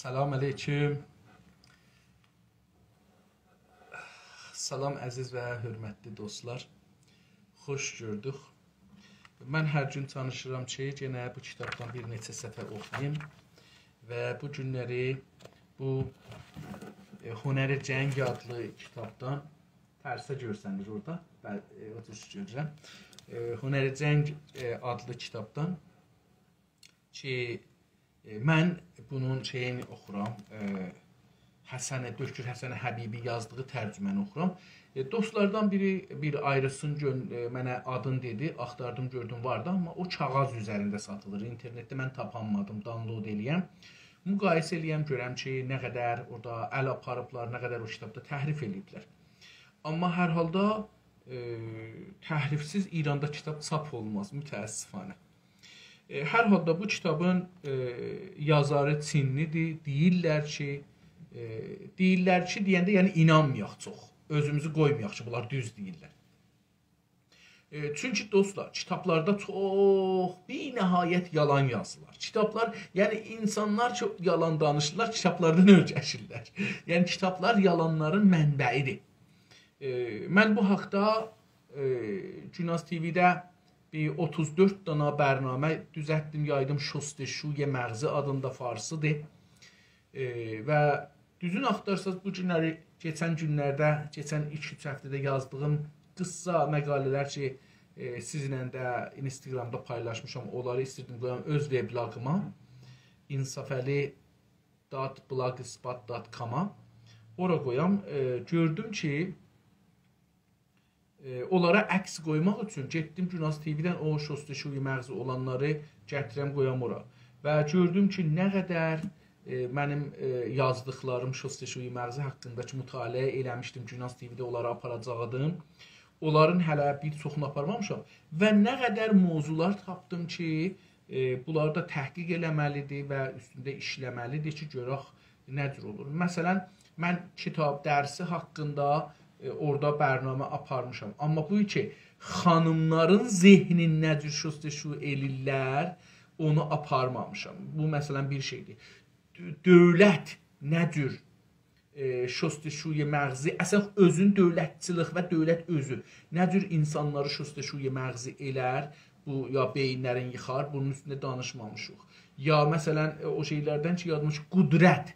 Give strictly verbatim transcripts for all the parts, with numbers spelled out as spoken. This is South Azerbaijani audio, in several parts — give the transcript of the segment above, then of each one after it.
سلام علیکم. سلام، عزیز و حؤرمتلی دوستلار. خوش گؤردوک. من هر گون چالیشیرام کی، یئنه بو کیتابدان بیر نئچه صفحه اوخویوم و بو گونلری بو، ائ، هنر جنگ آدلی کیتابدان، ترسه گؤرسنیر اورادا، بل-، ائ، او جور گؤرورم. ائ، هنر جنگ، ائ، آدلی کیتابدان کی، ائ، من بونون شئیینی اوخورام، ائ، حسن، دکتر حسن حبیبی یازدیغی ترجمه‌نی اوخورام. ائ، دوستلاردان بیری بیر آیریسین گؤن-، ائ، منه آدین دئدی، آختاردیم، گؤردوم، واردی، آمما او کاغیذ اوزرینده ساتیلیر. اینترنتده من تاپانمادیم، download ائله‌یم. مقایسه ائله‌یم، گؤرم کی، نه قدر اورادا ال آپاریبلار، نه قدر او کیتابدا تحریف ائله‌ییبلر. آمما هر حالدا، ائ، تحریف‌سیز ایراندا کیتاب چاپ اولماز، متأسفانه. ائ، هر حالدا بو کیتابین، ائ، یازاری چینلی‌دیر. دئییرلر کی، ائ، دئییرلر کی، دئینده، یعنی اینانمایاق چوخ. اؤزوموزو قویمایاق کی، بونلار دوز دئییرلر. ائ، چونکی دوستلار، کیتابلاردا چوخ بی‌نهایت یالان یازیلار. کیتابلار، یعنی اینسانلار کی، یالان دانیشیرلار، کیتابلاردان اؤیره‌شیرلر. یعنی کیتابلار یالانلارین منبعی‌دیر. ائ، من بو حاقدا، ائ، گوناز تی‌وی‌ده بیر اوتوز دؤرد دانا برنامه دوزلتدیم، یایدیم. شستشوی مغزی آدیندا، فارسی‌دیر. ائ، و دوزون آختارساز، بو گونلری، کئچن گونلرده، کئچن ایکی-اوچ هفته‌ده یازدیغیم قیسا مقاله‌لر کی، ائ، سیزینله ده اینستاگرامدا پایلاشمیشام، اونلاری ایستیردیم قویام اؤز وبلاگیما، انصافعلی دات بلاگسپات دات کاما. اورا قویام. ائ، گؤردوم کی، ائ، اونلارا عکس قویماق اوچون گئتدیم گوناز تی‌وی‌دن او شستشوی مغزی اولانلاری گتیرم قویام اورا. و گؤردوم کی، نه قدر، ائ، منیم، ائ، یازدیقلاریم شستشوی مغزی حاقیندا کی، مطالعه ائله‌میشدیم گوناز تی‌وی‌ده، اونلاری آپاراجاقدیم. اونلارین هله بیر چوخونو آپارمامیشام. و نه قدر موضوعلار تاپدیم کی، ائ، بونلاردا تحقیق ائله‌مه‌لی‌دیر و اوستونده ایشله‌مه‌لی‌دیر کی، گؤرک نه جور اولور. مثلا، من کیتاب درسی حاقیندا، ائ، اورادا برنامه آپارمیشام. آمما بو کی، خانیملارین ذهنین نه جور شستشو ائله‌ییرلر، اونو آپارمامیشام. بو، مثلا، بیر شئی‌دیر. دؤ-، دؤولت نه جور، ائ، شستشوی مغزی، اصلا اؤزون دؤولتچیلیک و دؤولت اؤزو نه جور اینسانلاری شستشوی مغزی ائلر، بو یا بئیینلرین ییخار، بونون اوستونده دانیشمامیشیق. یا، مثلا، ائ، او شئیلردن کی، یادیما دوشور، قدرت.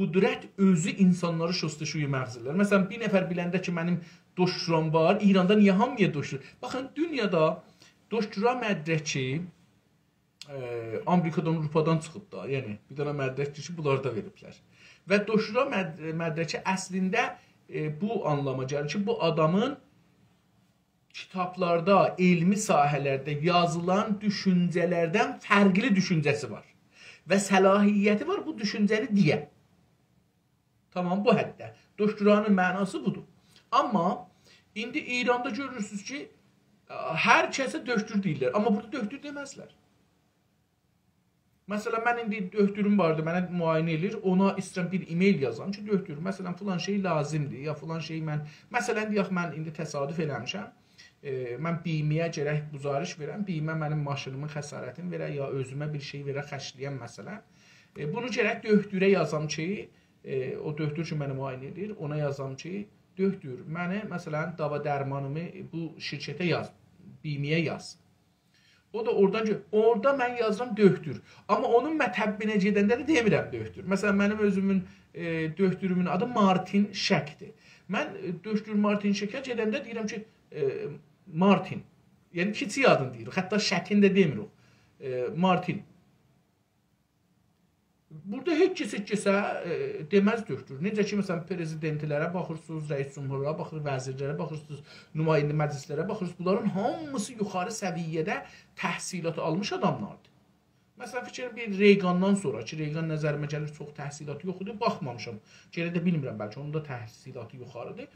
قدرت اؤزو اینسانلاری شستشوی مغزی ائلر. مثلا، بیر نفر بیلنده کی، منیم دکترام وار، ایراندا نییه هامییا دکتر؟ باخین، دونیادا دکترا مدرکی، ائ، آمریکادان، آوروپادان چیخیب دا، یعنی بیر دنه مدرک کی، بونلاردا وئریبلر. و دکترا مد-، مدرکی اصلینده، ائ، بو آنلاما گلیر کی، بو آدامین کیتابلاردا، علمی ساحه‌لرده یازیلان دوشونجه‌لردن فرقلی دوشونجه‌سی وار. و صلاحیتی وار بو دوشونجه‌نی دئیه. تامام، بو حدده. دکترانین معناسی بودور. آمما ایندی ایراندا گؤرورسونوز کی، هر کسه دکتر دئییرلر. آمما بورادا دکتر دئمزلر. مثلا، من ایندی دکتروم واردی، منه معاینه ائله‌ییر، اونا ایسته‌ییرم بیر ایمیل یازام کی، دکتر، مثلا، فلان شئی لازیمدیر، یا فلان شئی من، مثلا، دئیک، من ایندی تصادف ائله‌میشم، ائ، من بیمه‌یه گرک گزارش وئرم، بیمه منیم ماشینیمین خسارتینی وئره، یا اؤزومه بیر شئی وئره، خرجله‌یم، مثلا. ائ، بونو گرک دکتره یازام کی، ائ، او دکتر کی، منی معاینه ائدیر، اونا یازام کی، دکتر، منی، مثلا، داوا درمانیمی بو شرکته یاز، بیمه‌یه یاز. او دا اورادان گؤ-، اورادا من یازیرام دکتر. آمما اونون مطبینه گئدنده ده دئمیرم دکتر. مثلا، منیم اؤزومون، ائ، دکترومون آدی مارتین شکدیر. من، ائ، دکتر مارتین شکه گئدنده دئییرم کی، ائ، مارتین. یعنی، کیچیک آدین دئییر. حتی شکین ده دئمیر او. ائ، مارتین. بورادا هئچ کسه، هئچ کسه، ائ، دئمز دکتر. نئجه کی، مثلا، پرزیدنتلره باخیرسینیز، رئیس جمهورلارا باخیر، وزیرلره باخیرسینیز، نماینده مجلسلره باخیرسینیز. بونلارین هامیسی یوخاری سویه‌ده تحصیلاتی آلمیش آداملاردیر. مثلا، فیکر ائدین، بیر ریگاندان سونرا کی، ریگان نظریمه گلیر، چوخ تحصیلاتی یوخ ایدی، باخمامیشام. یئنه ده بیلمیرم، بلکه اونون دا تحصیلاتی یوخاریدیر.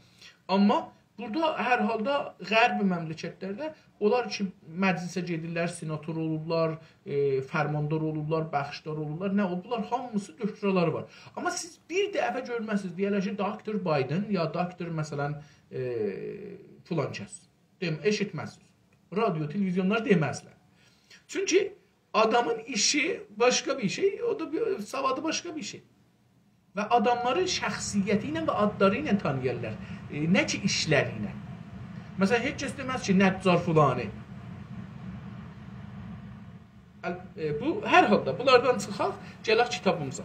آمما بورادا هر حالدا غرب مملکتلرده اونلار کی، مجلسه گئدیرلر، سناتور اولورلار، ائ، فرماندار اولورلار، بخشدار اولورلار، نه اولورلار، هامیسی دکترالاری وار. آمما سیز بیر دفعه گؤرمزسینیز، دئیرلر کی، دکتر بایدن یا دکتر، مثلا، ائ، فلان کس. دئم-، ائشیتمزسینیز. رادیو، تلویزیونلار دئمزلر. چونکی آدامین ایشی باشقا بیر شئی، او دا بیر، سوادی باشقا بیر شئی. و آداملاری شخصیتی ایله و آدلاری ایله تانییارلار. ائ، نه کی ایشلری ایله. مثلا، هئچ کس دئمز کی، نجار فلانی. ال-، ائ، بو، هر حالدا، بونلاردان چیخاق، گلک کیتابیمیزا.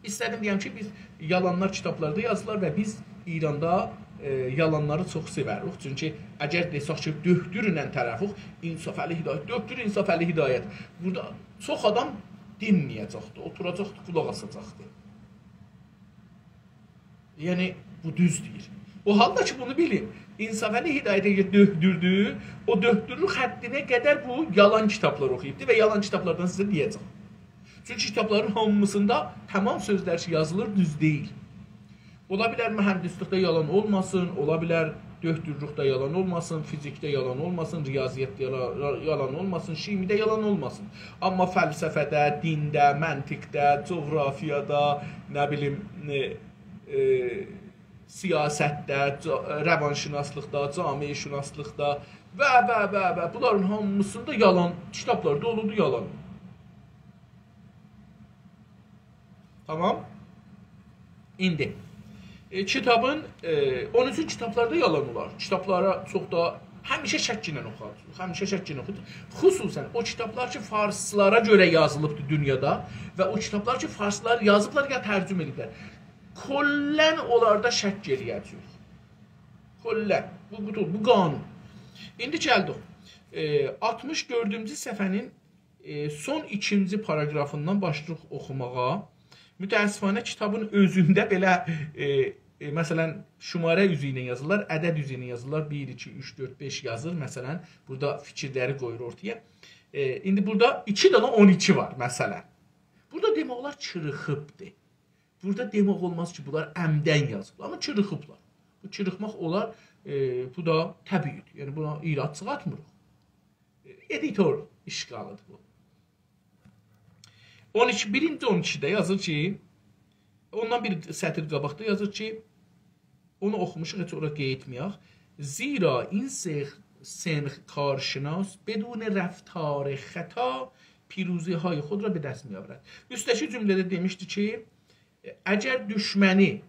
ایسته‌دیم دئیم کی، بیز یالانلار کیتابلاردا یازیلار و بیز ایراندا، ائ، یالانلاری چوخ سئوریک. چونکی اگر دئسک کی، دؤکتورله طرفوخ، انصافعلی هدایت، دؤکتور انصافعلی هدایت. بورادا چوخ آدام دینمه‌یه‌جکدی، اوتوراجاقدی، قولاق آساجاقدی. یعنی، بو دوز دئییر. او حالدا کی، بونو بیلین، انصافعلی هدایت اگر دؤکتوردو، او دؤکتورلوک حدینه قدر بو یالان کیتابلار اوخویوبدو و یالان کیتابلاردان سیزه دئیه‌جم. چونکی کیتابلارین هامیسیندا تمام سؤزلر کی یازیلیر، دوز دئییل. اولا بیلر مهندسلیکده یالان اولماسین، اولا بیلر دؤکتورلوکده یالان اولماسین، فیزیکده یالان اولماسین، ریاضیاتدا یالا-، یالان اولماسین، شیمیده یالان اولماسین. آمما فلسفه‌ده، دینده، منطقده، جغرافیادا، نه بیلیم، ائ، ائ، سیاستده، جا-، روانشناسلیقدا، جامعه‌شناسلیقدا و، و، و، و بونلارین هامیسیندا یالان، کیتابلار دولودور یالان. تامام. ایندی، ائ، کیتابین، ائ، اونون اوچون کیتابلاردا یالان اولار. کیتابلارا چوخ دا همیشه شک ایله اوخویاجاغیق. همیشه شک ایله اوخویاجاغیق. خصوصا او کیتابلار کی، فارسلارا گؤره یازیلیبدیر دونیادا و او کیتابلار کی، فارسلار یازیبلار یا ترجمه ائدیبلر. کلاً اونلاردا شک ائله‌یه‌جه‌ییک. کلاً. بو، بو، بو قانون. ایندی گلدیک. ائ، آلتمیش دؤردونجو صفحه‌نین ائ، سون ایکینجی پاراگرافیندان باشلاییریق اوخوماغا. متأسفانه کیتابین اؤزونده بئله، ائ، ائ، مثلا، شماره اوزو ایله یازیرلار، عدد اوزو ایله یازیرلار، بیر، ایکی، اوچ، دؤرد، بئش یازیر، مثلا، بورادا فیکیرلری قویور اورتایا. ائ، ایندی بورادا ایکی دنه اون ایکی وار، مثلا. بورادا دئمک اولار چیریخیبدیر. بورادا دئمک اولماز کی، بونلار عمداً یازیبلار، آمما چیریخیبلار. بو چیریخماق اولار، ائ، بو دا طبیعی‌دیر. یعنی، بونا ایراد چیخارتمیریق. ائدیتور اشکالی‌دیر بو. اون ایکی، بیرینجی اون ایکیده یازیر کی، اوندان بیر سطر قاباقدا یازیر کی، اونو اوخوموشوق، هئچ اورا قاییتمایاق. «زیرا این سه-، سن کارشناس بدون رفتار خطا پیروزی‌های خود را به دست می‌آورد.» اوسته‌کی جمله‌ده دئمیشدی کی، اگر دوشمنی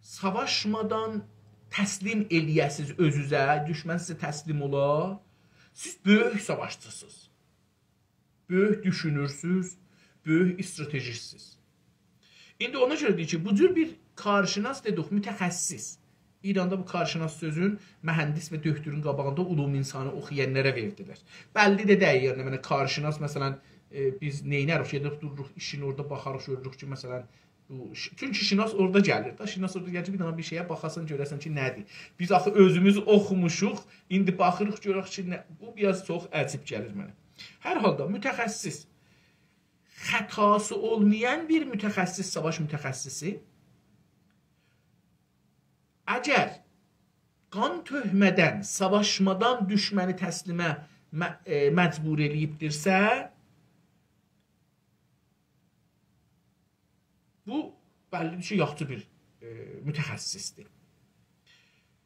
ساواشمادان تسلیم ائله‌یه‌سیز اؤزونوزه، دوشمن سیزه تسلیم اولا، سیز بؤیوک ساواشچیسینیز. بؤیوک دوشونورسوز، بؤیوک استراتژیستسیز. ایندی اونا گؤره دئییر کی، بو جور بیر کارشناس دئدیک، متخصص. ایراندا بو کارشناس سؤزون مهندس و دؤکتورون قاباغیندا علوم انسانی اوخویانلارا وئردیلر. بللی ده دئییل، یعنی، منه کارشناس، مثلا، ائ، بیز نئینه‌ریک؟ گئدیب دوروروق، ایشین اورادا باخاریق، گؤروروک کی، مثلا، بو ش-، چونکی شناس اورادا گلیر دا، شناس اورادا گلیر کی، بیر دنه بیر شئیه باخاسان، گؤره‌سن کی، نه‌دیر. بیز آخی اؤزوموز اوخوموشوق، ایندی باخیریق، گؤرک کی، نه، بو بیر آز چوخ عجیب گلیر منه. هر حالدا متخصص، خطاسی اولمایان بیر متخصص، ساواش متخصصی، اگر قان تؤکمه‌دن، ساواشمادان دوشمنی تسلیمه م-، ائ، مجبور ائله‌ییبدیرسه، بو بللی‌دیر کی، یاخشی بیر، ائ، متخصص‌دیر.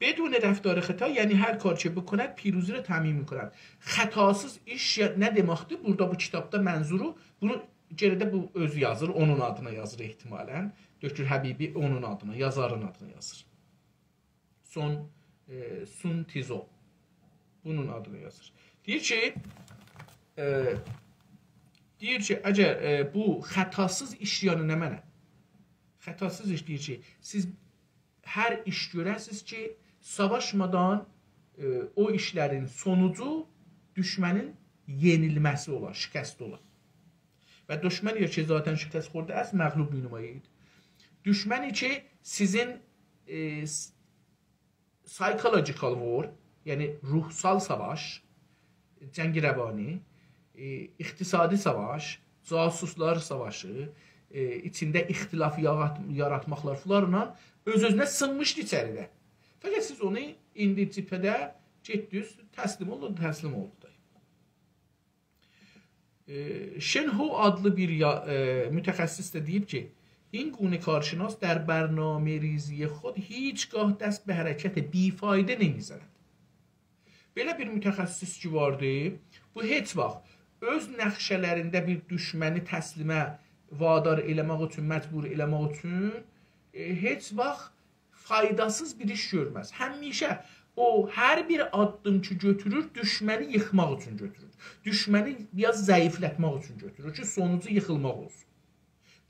بدون رفتار خطا، یعنی هر کار که بکند، پیروزی را تضمین می‌کند. خطاسیز ایش یا-، نه دئمکدیر؟ بورادا بو کیتابدا منظورو، بونو یئنه ده بو اؤزو یازیر، اونون آدینا یازیر احتمالاً. دؤکتور حبیبی اونون آدینا، یازارین آدینا یازیر. سون، ائ، سون تزو. بونون آدینا یازیر. دئییر کی، ائ، دئییر کی، اگر، ائ، بو خطاسیز ایش، یعنی نمنه؟ خطاسیز ایش دئییر کی، سیز هر ایش گؤره‌سیز کی، ساواشمادان، ائ، او ایشلرین سونوجو دوشمنین یئنیلمه‌سی اولار، شکست اولار. و دشمنی که ذاتاً شکست خورده است، مغلوب می‌نماید. دوشمنی کی، سیزین، ائ، س-، psychological war، یعنی روحسال ساواش، جنگ روانی، ائ، اقتصادی ساواش، جاسوسلار ساواشی، ائ، ایچینده اختلاف یارات-، یاراتماقلار فلانلا اؤز-اؤزونه سینمیشدی ایچریده. فقط سیز اونو ایندی جبهه‌ده گئتدینیز، تسلیم اولدو، تسلیم اولدو دا. ائ، شنهو آدلی بیر یا-، ائ، متخصص ده دئییب کی، این گونه کارشناس در برنامه‌ریزی خود هیچگاه دست به حرکت بی‌فایده نمی‌زند. بئله بیر متخصص کی واردی، بو هئچ واخت اؤز نقشه‌لرینده بیر دوشمنی تسلیمه وادار ائله‌مک اوچون، مجبور ائله‌مک اوچون، ائ، هئچ واخت فایداسیز بیر ایش گؤرمز. همیشه او هر بیر آددیم کی گؤتورور، دوشمنی ییخماق اوچون گؤتورور. دوشمنی بیر آز ضعیفلتمک اوچون گؤتورور کی، سونوجو ییخیلماق اولسون.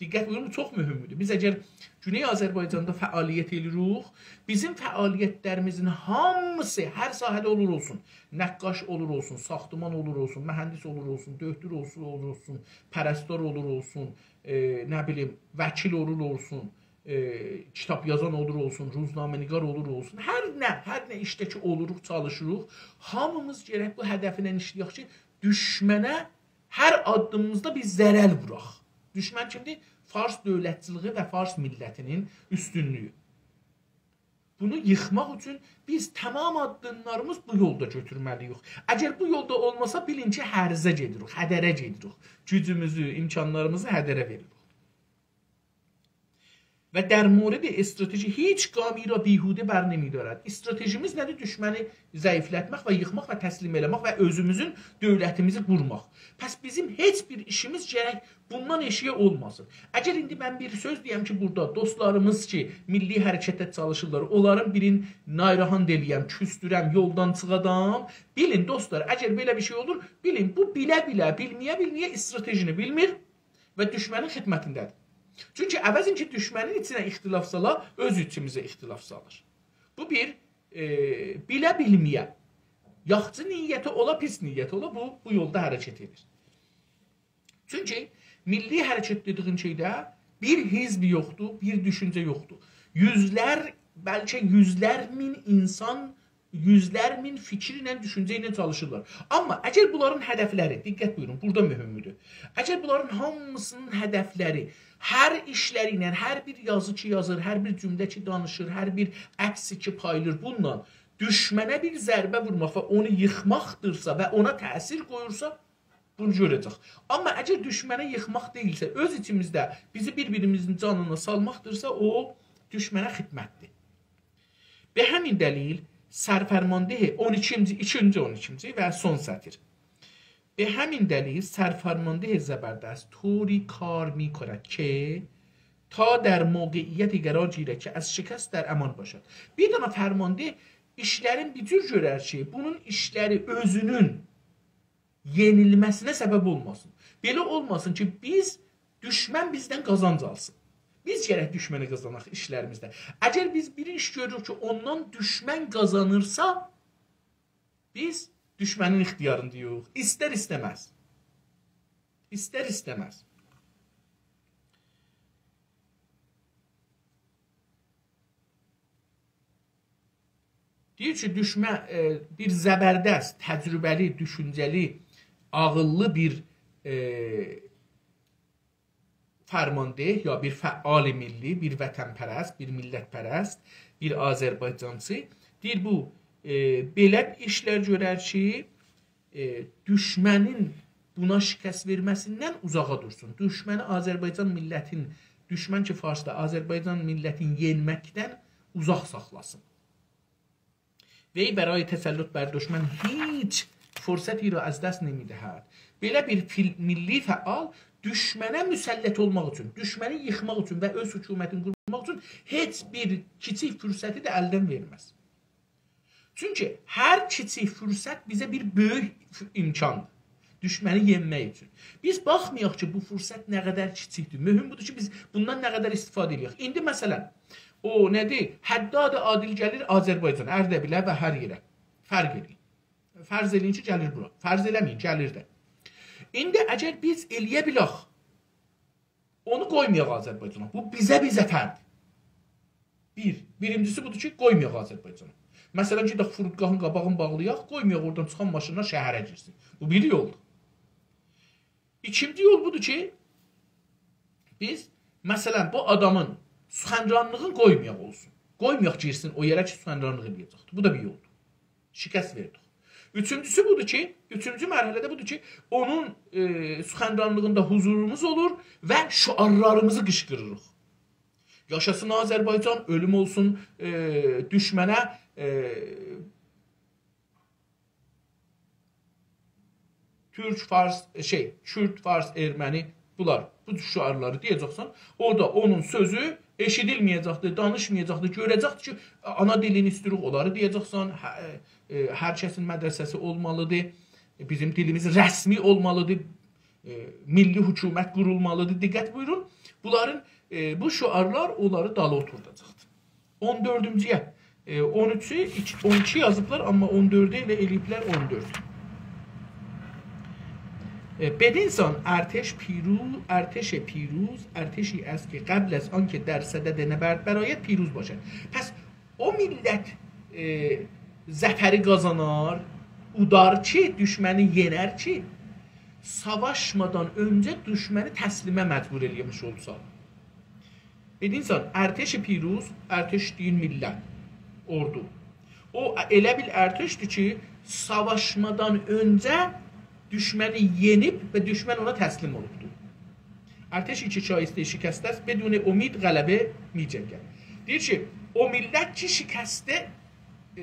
دقت بویورون، بو چوخ مهمدور. بیز اگر گونئی آذربایجاندا فعالیت ائدیریک، بیزیم فعالیتلریمیزین هامیسی، هر ساحه‌ده اولور اولسون، نقاش اولور اولسون، ساختمان اولور اولسون، مهندس اولور اولسون، دؤکتور اولسون، اولور اولسون، پرستار اولور اولسون، ائ، نه بیلیم، وکیل اولور اولسون، ائ، کیتاب یازان اولور اولسون، روزنامه‌نگار اولور اولسون، هر نه، هر نه ایشده کی اولوروق، چالیشیریق، هامیمیز گرک بو هدفله ایشله‌یک کی، دوشمنه هر آددیمیمیزدا بیر ضرر ووراق. دوشمن کیمدیر؟ فارس دؤولتچیلیگی و فارس میللتینین اوستونلویو. بونو ییخماق اوچون بیز تمام آددیملاریمیزی بو یولدا گؤتورمه‌لی‌ییک. اگر بو یولدا اولماسا، بیلین کی، هرزه گئدیریک، هدره گئدیریک. گوجوموزو، امکانلاریمیزی هدره وئریریک. و در مورد استراتژی هیچ گامی را بیهوده برنمی‌دارد. استراتژیمیز نه‌دیر؟ دوشمنی ضعیفلتمک و ییخماق و تسلیم ائله‌مک و اؤزوموزون دؤولتیمیزی قورماق. پس بیزیم هئچ بیر ایشیمیز گرک بوندان ائشیگه اولماسین. اگر ایندی من بیر سؤز دئیم کی، بورادا دوستلاریمیز کی، میللی حرکتده چالیشیرلار، اونلارین بیرین ناراحت ائله‌یم، کوسدورم، یولدان چیخادام، بیلین دوستلار، اگر بئله بیر شئی اولور، بیلین، بو بیله-بیله، بیلمه‌یه-بیلمه‌یه استراتژینی بیلمیر و دوشمنین خدمتینده‌دیر. چونکی عوضین کی دوشمنین ایچینه اختلاف سالا، اؤز ایچیمیزه اختلاف سالیر. بو بیر، ائ، بیله-بیلمه‌یه، یاخشی نیتی اولا، پیس نیتی اولا، بو، بو یولدا حرکت ائدیر. چونکی میللی حرکت دئدیگین شئیده بیر حزب یوخدور، بیر دوشونجه یوخدور. یوزلر، بلکه یوزلر مین اینسان، یوزلر مین فیکیر ایله، دوشونجه ایله چالیشیرلار. آمما اگر بونلارین هدفلری، دقت بویورون، بورادا مهمدور. اگر بونلارین هامیسینین هدفلری، هر ایشلری ایله، هر بیر یازی کی یازیر، هر بیر جمله کی دانیشیر، هر بیر عکسی کی پایلاییر، بونونلا دوشمنه بیر ضربه وورماق و اونو ییخماقدیرسا و اونا تأثیر قویورسا، بونو گؤره‌جک. آمما اگر دوشمنی ییخماق دئییلسه، اؤز ایچیمیزده بیزی بیر-بیریمیزین جانینا سالماقدیرسا، او دوشمنه خدمتدیر. به همین دلیل سرفرمانده، اون ایکینجی، ایکینجی، اون ایکینجی و سون سطر. به همین دلیل سرفرمانده زبردست طوری کار می‌کند که تا در موقعیتی قرار گیرد که از شکست در امان باشد. بیر دنه فرمانده ایشلرین بیر جور گؤرر کی، بونون ایشلری اؤزونون یئنیلمه‌سینه سبب اولماسین. بئله اولماسین کی، بیز، دوشمن بیزدن قازانج آلسین. بیز گرک دوشمنی قازاناق ایشلریمیزده. اگر بیز بیر ایش گؤروروک کی، اوندان دوشمن قازانیرسا، بیز دوشمنین اختیارینداییق. ایستر ایسته‌مز. ایستر ایسته‌مز. دئییر کی، دوشمه، ائ، بیر زبردست، تجربه‌لی، دوشونجه‌لی، عاغیللی بیر، ائ، فرمانده یا بیر فعال میللی، بیر وطن‌پرست، بیر میللت‌پرست، بیر آذربایجانچی. دئییر، بو، ائ، بئله ایشلر گؤرر کی، ائ، دوشمنین بونا شکست وئرمه‌سیندن اوزاغا دورسون. دوشمنی آذربایجان میللتین، دوشمن کی فارسدیر، آذربایجان میللتین یئنمکدن اوزاق ساخلاسین. وی برای تسلط بر دشمن هیچ فرصتی را از دست نمی‌دهد. بئله بیر فیل-، میللی فعال دوشمنه مسلط اولماق اوچون، دوشمنی ییخماق اوچون و اؤز حکومتینی قورماق اوچون هئچ بیر کیچیک فرصتی ده الدن وئرمز. چونکی هر کیچیک فرصت بیزه بیر بؤیوک ف-، امکاندیر. دوشمنی یئنمک اوچون. بیز باخمایاق کی، بو فرصت نه قدر کیچیکدیر. مهم بودور کی، بیز بوندان نه قدر استفاده ائدک. ایندی، مثلا، او نه‌دیر؟ حداد عادل گلیر آذربایجان، اردبیله و هر یئره. فرق ائله‌یین. فرض ائله‌یین کی، گلیر بورا. فرض ائله‌مه‌یین، گلیر ده. ایندی اگر بیز ائلیه بیلک، اونو قویمایاق آذربایجانا. بو بیزه بیر ظفردیر. بیر. بیرینجیسی بودور کی، قویمایاق آذربایجانا. مثلا، گئدک فرودگاهین قاباغینی باغلایاق، قویمایاق اورادان چیخان ماشینلار شهره گیرسین. بو بیر یولدور. ایکینجی یول بودور کی، بیز، مثلا، بو آدامین سخنرانلیغینی قویمایاق اولسون. قویمایاق گیرسین او یئره کی، سخنرانلیق ائله‌یه‌جکدیر. بو دا بیر یولدور. شکست وئردیک. اوچونجوسو بودور کی، اوچونجو مرحله ده بودور کی، اونون، ائ، سخنرانلیغیندا حضوروموز اولور و شعارلاریمیزی قیشقیریریق. یاشاسین آذربایجان، اؤلوم اولسون، ائ، دوشمنه، ائ، تورک، فارس، شئی، کورد، فارس، ارمنی، بونلار، بو شعارلاری دئیه‌جکسن، اورادا اونون سؤزو ائشیدیلمه‌یه‌جکدیر، دانیشمایاجاقدیر، گؤره‌جکدیر کی، آنا دیلینی ایسته‌ییریک، اونلاری دئیه‌جکسن، هه-، ائ، هر کسین مدرسه‌سی اولمالیدیر، بیزیم دیلیمیز رسمی اولمالیدیر، ائ، میللی حکومت قورولمالیدیر. دقت بویورون، بونلارین، ائ، بو شعارلار اونلاری دالی اوتورداجاقدیر. اون دؤردونجویه، ائ، اون اوچو، ایکی، اون ایکی یازیبلار، آمما اون دؤردو ائله ائله‌ییبلر اون دؤرد. ائ، بدین سان ارتش پیرو-، ارتش پیروز، ارتشی است که قبل از آنکه در صدد نبرد برآید پیروز باشد. پس او میللت، ائ، ظفری قازانار، اودار کی، دوشمنی یئنر کی، ساواشمادان اؤنجه دوشمنی تسلیمه مجبور ائله‌میش اولسا. بدین سان ارتش پیروز، ارتش دئیین میللت، اوردو. او ائله بیر ارتشدیر کی، ساواشمادان اؤنجه دوشمنی یئنیب و دوشمن اونا تسلیم اولوبدور. ارتشی که شایستهٔ شکست است، بدون امید غلبه می‌جنگد. دئییر کی، او میللت کی، شکسته، ائ،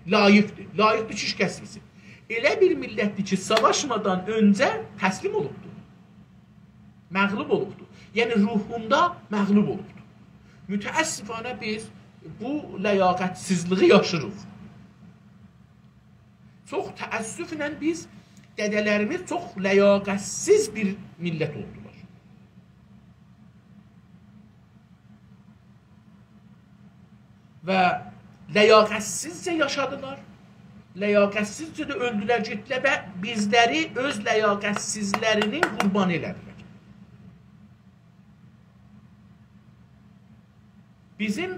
لایقدیر. لایقدیر کی، شکست یئسین. ائله بیر میللتدیر کی، ساواشمادان اؤنجه تسلیم اولوبدور. مغلوب اولوبدور. یعنی، روحوندا مغلوب اولوبدور. متأسفانه بیز بو لیاقتسیزلیگی یاشیریق. چوخ تأسفله بیز، دده‌لریمیز چوخ لیاقتسیز بیر میللت اولدولار. و لیاقتسیزجه یاشادیلار، لیاقتسیزجه ده اؤلدولر، گئتدیلر و بیزلری اؤز لیاقتسیزلیکلرینین قوربانی ائله‌دیلر. بیزیم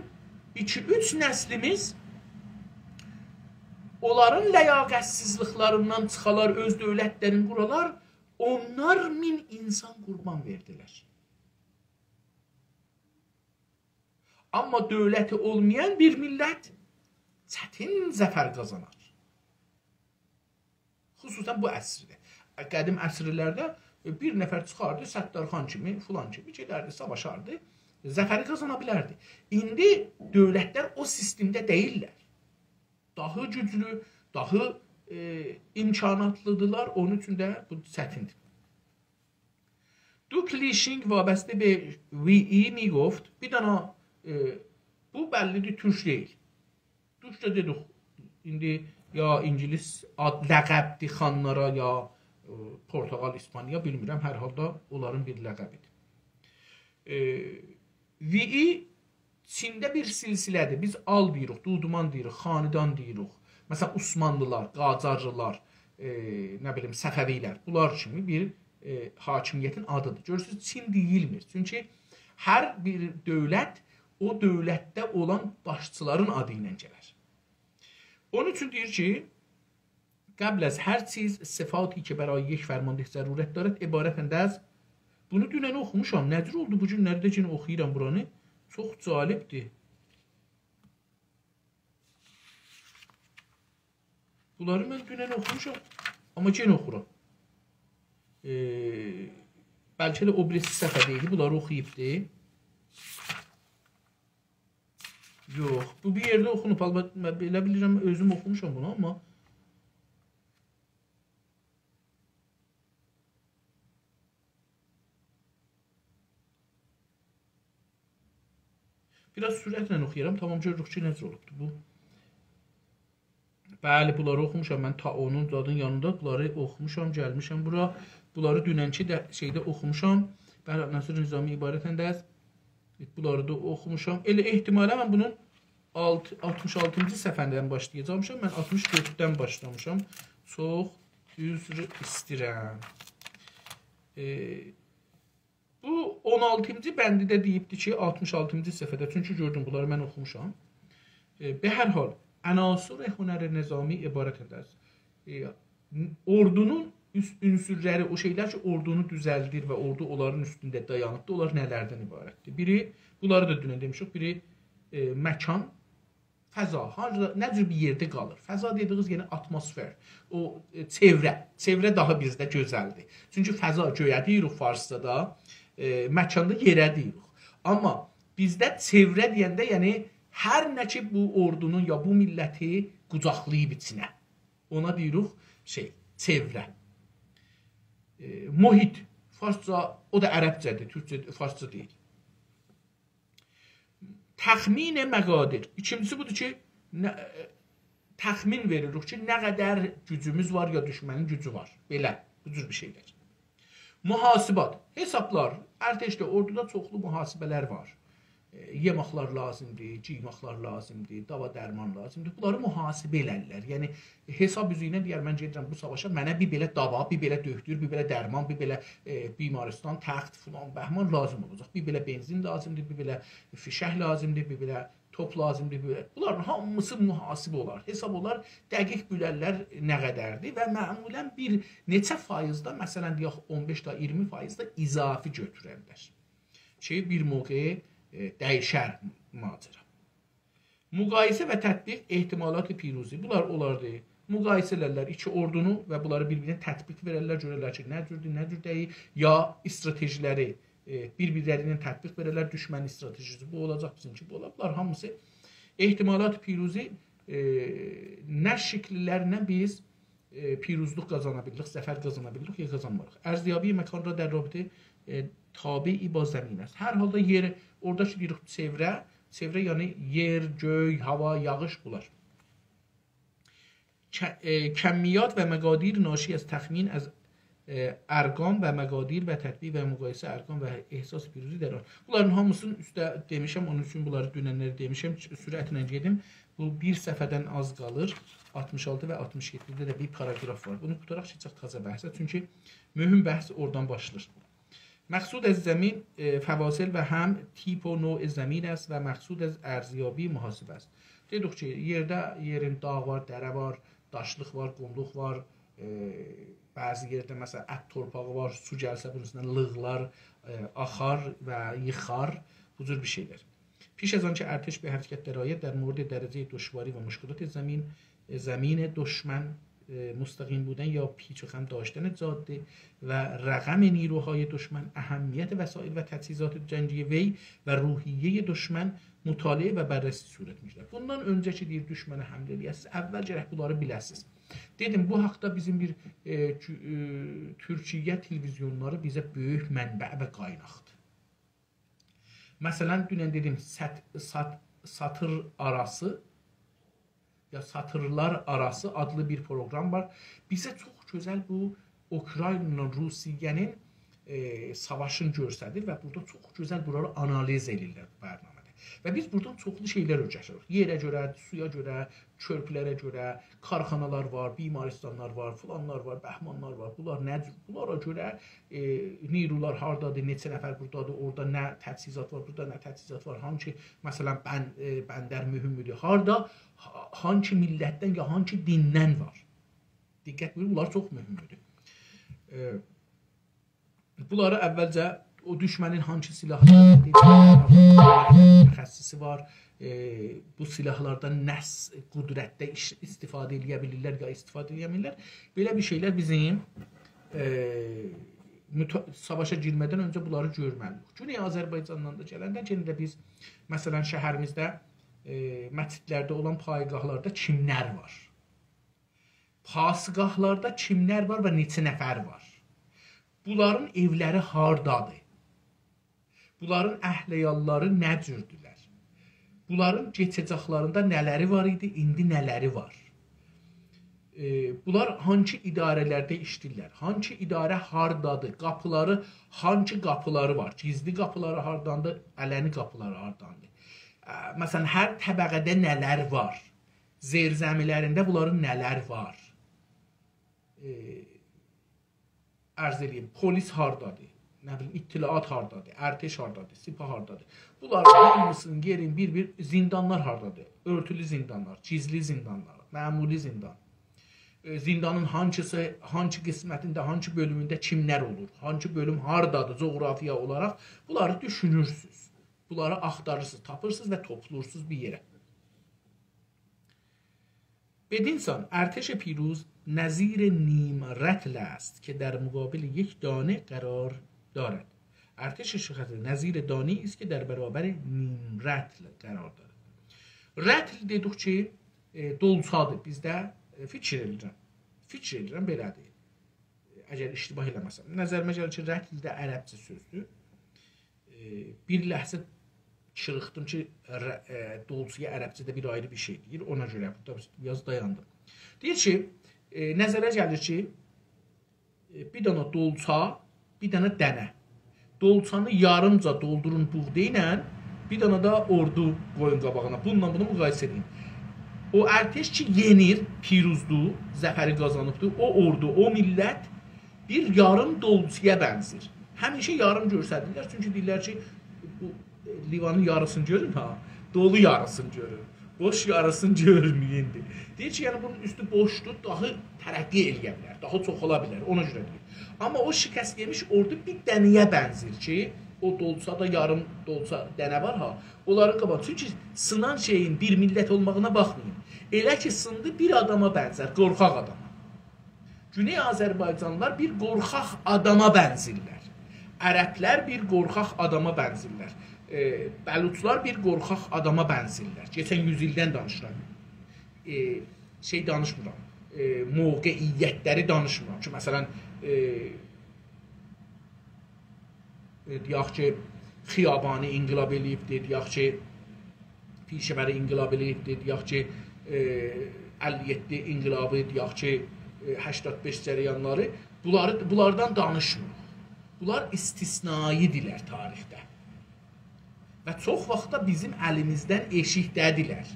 ایکی-اوچ نسلیمیز اونلارین لیاقتسیزلیکلریندن چیخالار، اؤز دؤولتلرینی قورالار، اونلار مین اینسان قوربان وئردیلر. آمما دؤولتی اولمایان بیر میللت چتین ظفر قازانار. خصوصاً بو عصرده. قدیم عصرلرده، ائ، بیر نفر چیخاردی، ستارخان کیمی، فلان کیمی گئدردی، ساواشاردی، ظفری قازانا بیلردی. ایندی دؤولتلر او سیستمده دئییللر. داها گوجلو، داها، ائ، امکاناتلیدیرلار، اونون اوچون ده بو چتیندیر. دوک لیشینگ وابسته به وی‌ای می‌گفت، بیر دنه، ائ، بو بللیدیر، تورک دئییل. تورکجه دئدیک، ایندی یا اینگیلیس آد، لقبدیر خانلارا، یا، ائ، پرتغال، ایسپانیا، بیلمیرم، هر حالدا اونلارین بیر لقبیدیر. ائ، وی‌ای چینده بیر سلسله‌دیر. بیز آل دئییریک، دودمان دئییریک، خاندان دئییریک. مثلا، عثمانلیلار، قاجارلیلار، ائ، نه بیلیم، صفوی‌لر. بونلار کیمی بیر، ائ، حاکمیتین آدیدیر. گؤرورسونوز، چین دئییلمیر. چونکی هر بیر دؤولت او دؤولتده اولان باشچیلارین آدی ایله گلر. اونون اوچون دئییر کی، قبل از هر چیز، صفاتی که برای یک فرمانده ضرورت دارد، عبارتند از، بونو دونن اوخوموشام. نه جور اولدو بو گونلرده یئنه اوخویورام بورانی؟ چوخ جالبدیر. بونلاری من دونن اوخوموشام. آمما یئنه اوخورام. ائ، بلکه ده او بیریسی صفحه‌ده ایدی. بونلاری اوخویوبدو. یوخ، بو بیر یئرده اوخونوب، البته، من بئله بیلیرم، اؤزوم اوخوموشام بونو، آمما بیر آز سرعتله اوخویارام، تامام، گؤروروک کی، نئجه اولوبدو بو. بلی، بونلاری اوخوموشام من، تا اونون زادین یانیندا بونلاری اوخوموشام، گلمیشم بورا. بونلاری دوننکی ده شئیده اوخوموشام. بلی، عناصر نظامی عبارتند از، بونلاری دا اوخوموشام. ائله احتمالا من بونون آلت-، آلتمیش آلتینجی صفحه‌دن باشلایاجاقمیشام. من آلتمیش دؤرددن باشلامیشام. چوخ عذر ایسته‌ییرم. ائ، بو اون آلتینجی بندی ده دئییبدی کی، آلتمیش آلتینجی صفحه‌ده، چونکی گؤردوم، بونلاری من اوخوموشام. ائ، به هر حال، عناصر هنر نظامی عبارتند از، ائ، اوردونون اوست عنصرلری، او شئیلر کی، اوردونو دوزلدیر و اوردو اونلارین اوستونده دایانیبدیر، اونلار نه‌لردن عبارتدیر؟ بیری، بونلاری دا دونن دئمیشیک، بیری، ائ، مکان، فضا، هاردا، نه جور بیر یئرده قالیر؟ فضا دئدیگینیز یئنه آتموسفر، او، ائ، چئوره. چئوره داها بیزده گؤزلدیر. چونکی فضا گؤیه دئییریک فارسجادا، ائ، مکان دا یئره دئییریک. آمما بیزده چئوره دئینده، یعنی هر نه کی بو اوردونون یا بو میللتی قوجاقلاییب ایچینه، اونا دئییریک شئی، چئوره. ائ، محیط، فارسجا، او دا عربجه‌دیر، تورکجه، فارسجا دئییل. تخمین مقادیر. ایکینجیسی بودور کی، نه، ائ، تخمین وئریریک کی، نه قدر گوجوموز وار یا دوشمنین گوجو وار. بئله، بو جور بیر شئیلر. محاسبات، حسابلار. ارتشده، اوردودا چوخلو محاسبه‌لر وار. ائ، یئماقلار لازیمدیر، گئیماقلار لازیمدیر، داوا درمان لازیمدیر. بونلاری محاسبه ائلرلر. یعنی، حساب اوزو ایله دئیر، من گئدیرم بو ساواشا، منه بیر بئله داوا، بیر بئله دؤکتور، بیر بئله درمان، بیر بئله، ائ، بیمارستان، تخت، فلان، بهمان لازیم اولاجاق. بیر بئله بنزین لازیمدیر، بیر بئله فیشک لازیمدیر، بیر بئله توپ لازیمدیر، بیر بئله. بونلارین هامیسی محاسبه اولار، حساب اولار، دقیق بیلرلر نه قدردیر و معمولاً بیر نئچه فایض ده، مثلاً، دئیک، اون بئش تا اییرمی فایض ده اضافی گؤتوررلر. کی، بیر موقع، ائ، دییشر ماجرا. مقایسه و تطبیق احتمالات پیروزی. بونلار اولاردی. مقایسه ائلرلر ایکی اوردونو و بونلاری بیر-بیرینه تطبیق وئررلر، گؤررلر کی، نه جوردور، نه جور دئییل، یا استراتژی‌لری، ائ، بیر-بیرلری ایله تطبیق وئررلر، دوشمن استراتژی‌سی بو اولاجاق، بیزیمکی بو اولاجاق. بونلار هامیسی احتمالات پیروزی، ائ، نه شکیل‌لرله بیز ائ، پیروزلوق قازانا بیلیریک، ظفر قازانا بیلیریک، یا قازانماریق. ارزیابی مکان را در رابطه، ائ، تابعی با زمین است. هر حالدا یئر، اورادا کی دئییریک چئوره، چئوره یعنی یئر، گؤی، هاوا، یاغیش، بونلار. ک-، ائ، کمیات و مقادیر ناشی از تخمین از، ائ، ارقام و مقادیر و تطبیق و مقایسه ارقام و احساس پیروزی در آن. بونلارین هامیسینین اوسته دئمیشم، اونون اوچون بونلاری دونن‌لری دئمیشم، سرعتله گئدیم. بو بیر صفحه‌دن آز قالیر. آلتمیش آلتی و آلتمیش یئددیده ده بیر پاراگراف وار. بونو قوتاراق کئچک تازا بحثه. چونکی مهم بحث اورادان باشلاییر. مقصود از زمین، ائ، فواصل و هم تیپ و نوع زمین است و مقصود از ارزیابی محاسبه است. دئدیک کی، یئرده، یئرین داغ وار، دره وار، داشلیق وار، قوملوق وار، ائ، بعضی یئرده، مثلا، ات تورپاغی وار، سو گلسه بونون اوستونه لیغلار، ائ، آخار و ییخار، بو جور بیر شئیلر. پیش از آنکه ارتش به حرکت درآید، در مورد درجهٔ دشواری و مشکلات زمین، زمین دشمن، ائ، مستقیم بودن یا پیچ و خم داشتن جاده و رقم نیروهای دشمن، اهمیت وسایل و تجهیزات جنگی وی و روحیهٔ دشمن مطالعه و بررسی صورت می‌گیرد. بوندان اؤنجه کی دئییر دوشمنه حمله ائله‌یه‌سینیز، اول گرک بونلاری بیله‌سینیز. دئدیم، بو حاقدا بیزیم بیر، ائ، کو-، ائ، تورکیه تلویزیونلاری بیزه بؤیوک منبع و قایناقدیر. مثلا، دونن دئدیم، سات-، سات-، ساتیر آراسی، یا ساتیرلار آراسی آدلی بیر پروگرام وار. بیزه چوخ گؤزل بو اوکراینانان روسیه‌نین، ائ، ساواشینی گؤستریر و بورادا چوخ گؤزل بورالاری آنالیز ائدیرلر بو برنامه‌ده. و بیز بورادان چوخلو شئیلر اؤیره‌شیریک. یئره گؤره، سویا گؤره، کؤرپولره گؤره، کارخانالار وار، بیمارستانلار وار، فلانلار وار، بهمانلار وار. بونلار نه جور؟ بونلارا گؤره، ائ، نیرولار هاردادیر، نئچه نفر بورادادیر، اورادا نه تجهیزات وار، بورادا نه تجهیزات وار، هانسی، مثلا، بن-، ائ، بندر مهمدور، هاردا، ها-، هانسی میللتدن یا هانسی دیندن وار. دقت بویورون، بونلار چوخ مهمدور. ائ، بونلاری اولجه او دوشمنین هانسی سلاحلاری، متخصصی وار، ائ، بو سلاحلاردان نه س-، قدرتده ایش-، استفاده ائله‌یه بیلیرلر یا استفاده ائله‌یه بیلیرلر. بئله بیر شئیلر بیزیم، ائ، متا-، ساواشا گیرمه‌دن اؤنجه بونلاری گؤرمه‌لی‌ییک. گونئی آذربایجاندان دا گلنده، یئنه ده بیز، مثلا، شهریمیزده، ائ، مسجدلرده اولان پایگاهلاردا کیملر وار؟ پاسگاهلاردا کیملر وار و نئچه نفر وار؟ بونلارین ائولری هاردادیر؟ بونلارین اهل عیاللاری نه جوردولر؟ بونلارین کئچه‌جکلرینده نه‌لری وار ایدی، ایندی نه‌لری وار؟ ائ، بونلار هانسی اداره‌لرده ایشله‌ییرلر؟ هانسی اداره هاردادیر؟ قاپیلاری، هانسی قاپیلاری وار؟ گیزلی قاپیلاری هارداندیر، علنی قاپیلاری هارداندیر؟ ا، مثلا، هر طبقه‌ده نه‌لر وار؟ زیرزمی‌لرینده بونلارین نه‌لر وار؟ ائ، عرض ائله‌ییم، پلیس هاردادیر؟ نه بیلیم، اطلاعات هاردادیر؟ ارتش هاردادیر؟ سپاه هاردادیر؟ بونلار هامیسینین یئرین بیر-بیر، زیندانلار هاردادیر؟ اؤرتولو زیندانلار، گیزلی زیندانلار، معمولی زیندان. ائ، زیندانین هانسیسی، هانسی قسمتینده، هانسی بؤلومونده کیملر اولور؟ هانسی بؤلوم هاردادیر جغرافیا اولاراق؟ بونلاری دوشونورسونوز. بونلاری آختاریرسینیز، تاپیرسینیز و توپلورسونوز بیر یئره. بدین سان، ارتش پیروز نظیر نیم رطل است که در مقابل یک دانه قرار دارد. ارتش شکسته نظیر دانه‌ای است که در برابر نیم رطل قرار دارد. رطل دئدیک کی، ائ، دولچادیر. بیزده، ائ، فیکیر ائدیرم. فیکیر ائدیرم، بئله‌دیر. اگر اشتباه ائله‌مه‌سم. نظریمه گلیر کی، رتل ده عربجه سؤزدور. ائ، بیر لحظه چیریخدیم کی، ر-، ائ، دولچویا عربجه‌ده بیر آیری بیر شئی دئییر. اونا گؤره بورادا بیر آز دایاندیم. دئییر کی، ائ، نظره گلیر کی، ائ، بیر دنه دولچا، بیر دنه دنه. دولچانی یاریمجا دولدورون بوغدا ایله، بیر دنه ده اوردو قویون قاباغینا. بونونلا بونو مقایسه ائدین. او ارتش کی، یئنیر، پیروزدور، ظفری قازانیبدیر، او اوردو، او میللت بیر یاریم دولچویا بنزیر. همیشه یاریم گؤرسدیرلر، چونکی دئییرلر کی، بو، ائ، لیوانین یاریسینی گؤرون ها، دولو یاریسینی گؤرون. بوش یاریسینی گؤرمه‌یین دئییر. دئییر کی، یعنی بونون اوستو بوشدور، داها ترقی ائله‌یه بیلر، داها چوخ اولا بیلر، اونا گؤره دئییر. آمما او شکست یئمیش اوردو بیر دنه‌یه بنزیر کی، او دولچا دا یاریم دولچا دنه وار ها، اونلارین قاباغی. چونکی سینان شئیین بیر میللت اولماغینا باخمایین. ائله کی سیندی، بیر آداما بنزر، قورخاق آداما. گونئی آذربایجانلیلار بیر قورخاق آداما بنزیرلر. عربلر بیر قورخاق آداما بنزیرلر. ائ، بلوچلار بیر قورخاق آداما بنزیرلر. کئچن یوز ایلدن دانیشیرام. ائ، شئی دانیشمیرام. ائ، موقعیتلری دانیشمیرام کی، مثلا، ائ، ائ، دئیک کی، خیابانی انقلاب ائله‌ییبدی، دئیک کی، پیشه‌وری انقلاب ائله‌ییبدی، دئیک کی، ائ، اللی یئددی انقلابی، دئیک کی، ائ، هشتاد بئش جریانلاری. بونلاری، بونلاردان دانیشمیریق. بونلار استثنایی‌دیرلر تاریخده. و چوخ واختدا بیزیم الیمیزدن ائشیکده‌دیرلر.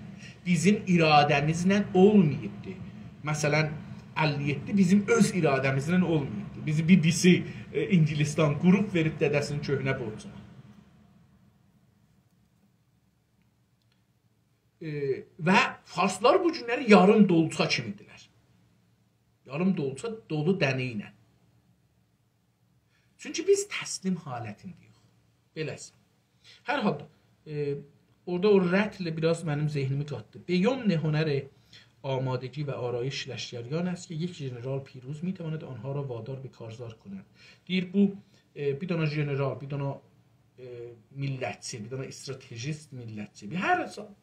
بیزیم اراده‌میزله اولماییبدی. مثلا، اللی یئددی بیزیم اؤز اراده‌میزله اولماییبدی. بیزی بی بی سی، ائ، انگلستان قوروب وئریب دده‌سینین کؤهنه بورجونا. ائ، و فارسلار بو گونلری یاریم دولچا کیمی‌دیرلر. یاریم دولچا، دولو دنه ایله. چونکی بیز تسلیم حالتینده‌ییک. بئله‌سی. هر حالدا، ائ، اورادا او رتل بیر آز منیم ذهنیمی قاتدی. به یمن هنر آمادگی و آرایش لشکریان است که یک ژنرال پیروز می‌تواند آنها را وادار به کارزار کند. دئییر، بو، ائ، بیر دنه ژنرال، بیر دنه، ائ، میللتچی، بیر دنه استراتژیست میللتچی، بیر هر حساب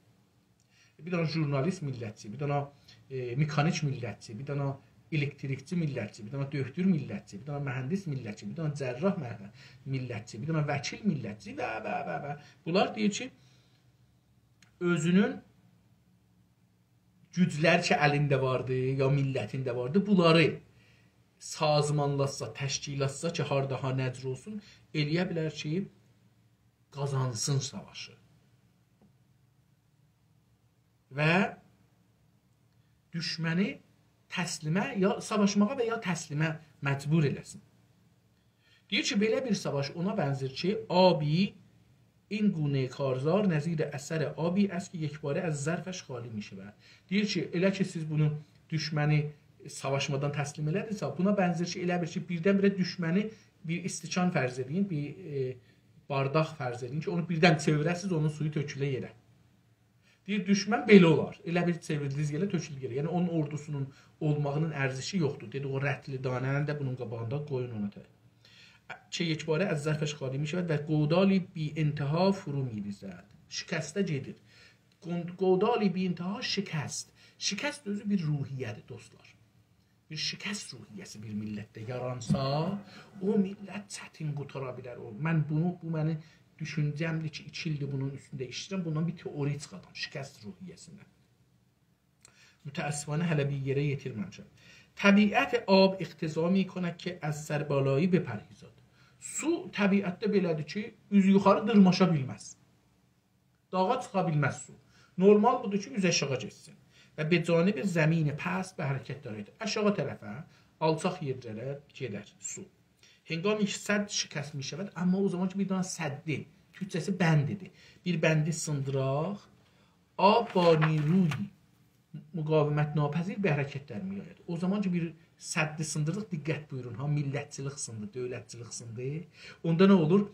بیر دنه ژورنالیست میللتچی، بیر دنه، ائ، مکانیک میللتچی، بیر دنه الکتریکچی میللتچی، بیر دنه دؤکتور میللتچی، بیر دنه مهندس میللتچی، بیر دنه جراح مه-، میللتچی، بیر دنه وکیل میللتچی و، و، و، و. بونلار دئییر کی، اؤزونون گوجلر کی، الینده واردی، یا میللتینده واردی، بونلاری سازمانلاتسا، تشکیلاتسا کی، هاردا ها نه جور اولسون، ائله‌یه بیلر کی، قازانسین ساواشی. و دوشمنی تسلیمه یا ساواشماغا و یا تسلیمه مجبور ائله‌سین. دئییر کی، بئله بیر ساواش اونا بنزیر کی، آبی، این گونه کارزار نظیر اثر آبی است که یکباره از ظرفش خالی می‌شود. دئییر کی، ائله کی، سیز بونو دوشمنی ساواشمادان تسلیم ائله‌دینیزسه، بونا بنزیر کی، ائله بیل کی، بیردن-بیره دوشمنی بیر استکان فرض ائدین، بیر، ائ، بارداق فرض ائدین کی، اونو بیردن چئویره‌سیز، اونون سویو تؤکوله یئره. دئییر، دوشمن بئله اولار. ائله بیل چئویردینیز یئره، تؤکولدو یئره. یعنی، اونون اوردوسونون اولماغینین ارزشی یوخدور. دئدیک، او رتل دانه‌نی ده بونون قاباغیندا قویون اونا تک. که یکباره از ظرفش خالی می‌شود و گودالی بی‌انتها فرو می‌ریزد. شکسته گئدیر. گون-، گودالی بی‌انتها شکست. شکست اؤزو بیر روحیه‌دیر، دوستلار. بیر شکست روحیه‌سی بیر میللتده یارانسا، او میللت چتین قوتارا بیلر. او، من بونو، بو منیم دوشونجه‌مدیر کی، ایکی ایلدیر بونون اوستونده ایشله‌ییرم، بوندان بیر تئوری چیخادام، شکست روحیه‌سیندن. متأسفانه هله بیر یئره یئتیرمه‌میشم. طبیعت آب اقتضا می‌کند که از سربالایی بپرهیزد. سو طبیعتده بئله‌دیر کی، اوز یوخاری دیرماشا بیلمز. داغا چیخا بیلمز سو. نورمال بودور کی، اوز آشاغی گئتسین. و به جانب زمین پست به حرکت درآید. آشاغی طرفه، آلچاق یئرلره گئدر سو. هنگامی که سد شکست می‌شود، آمما او زامان کی، بیر دنه سدی، تورکجه‌سی بندیدیر. بیر بندی سیندیراق، آب با نیروی مقاومت‌ناپذیر به حرکت در می‌آید. او زامان کی، بیر سدی سیندیردیق، دقت بویورون ها، میللتچیلیک سیندی، دؤولتچیلیک سیندی. اوندا نه اولور؟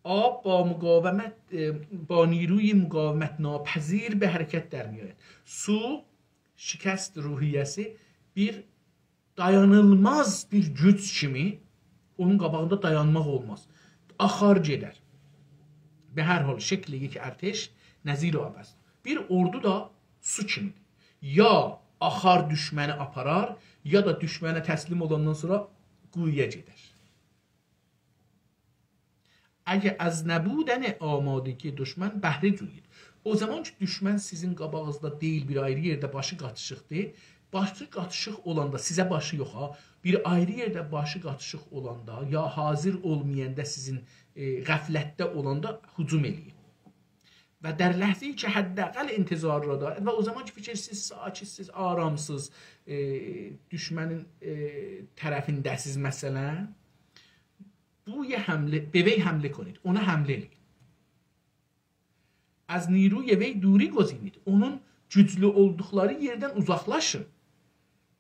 آب با مقاومت، ائ، با نیروی مقاومت‌ناپذیر به حرکت در می‌آید. سو، شکست روحیه‌سی بیر دایانیلماز بیر گوج کیمی، اونون قاباغیندا دایانماق اولماز. آخار گئدر. به هر حال، شکل یک ارتش نظیر آب است. بیر اوردو دا سو کیمی‌دیر. یا آخار دوشمنی آپارار، یا دا دوشمنه تسلیم اولاندان سونرا قویویا گئدر. اگر از نبودن آمادگی دشمن بهره جویید. او زامان کی، دوشمن سیزین قاباغینیزدا دئییل، بیر آیری یئرده باشی قاتیشیقدیر. باشی قاتیشیق اولاندا، سیزه باشی یوخ ها، بیر آیری یئرده باشی قاتیشیق اولاندا، یا حاضر اولمایاندا سیزین، ائ، غفلتده اولاندا هجوم ائله‌یین. و در لحظه‌ای که حداقل انتظار را دارد، و او زامان کی، فیکیرسیز، ساکت‌سیز، آرام‌سیز، ائ، دوشمنین، ائ، طرفینده‌سیز مثلا، بوی حمله، به وی حمله کنید. اونا حمله ائله‌یین. از نیروی وی دوری گزینید. اونون گوجلو اولدوقلاری یئردن اوزاقلاشین.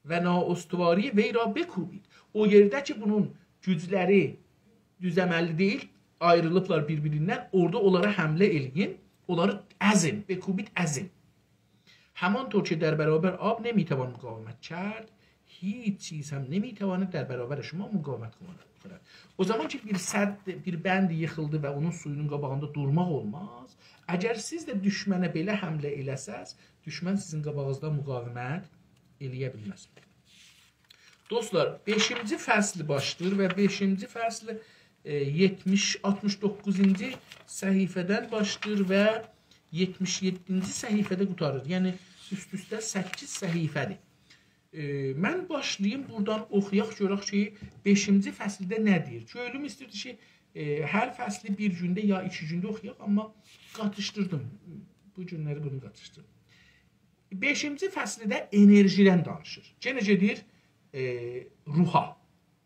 و نااستواری وی را بکوبید. او یئرده کی، بونون گوجلری دوز عمللی دئییل، آیریلیبلار بیر-بیریندن، اورادا اونلارا حمله ائله‌یین، اونلاری ازین، بکوبید، ازین. همانطور که در برابر آب نمی‌توان مقاومت کرد، هیچ چیز هم نمی‌تواند در برابر شما مقاومت کند. او زامان کی، بیر سد، بیر بند ییخیلدی و اونون سویونون قاباغیندا دورماق اولماز. اگر سیز ده دوشمنه بئله حمله ائله‌سز، دوشمن سیزین قاباغینیزدا مقاومت ائله‌یه بیلمز. دوستلار، بئشینجی فصل باشلاییر و بئشینجی فصل، ائ، یئتمیش، آلتمیش دوققوزونجو صفحه‌دن باشلاییر و یئتمیش یئددینجی صفحه‌ده قوتاریر. یعنی، اوست-اوسته سککیز صفحه‌دیر. ائ، من باشلاییم بورادان، اوخویاق، گؤرک کی، بئشینجی فصلده نه دئییر. کؤیلوم ایستیردی کی، ائ، هر فصلی بیر گونده یا ایکی گونده اوخویاق، آمما قاتیشدیردیم. بو گونلری بونو قاتیشدیردیم. بئشینجی فصلده انرژی‌دن دانیشیر. یئنه گئدیر، ائ، روحا.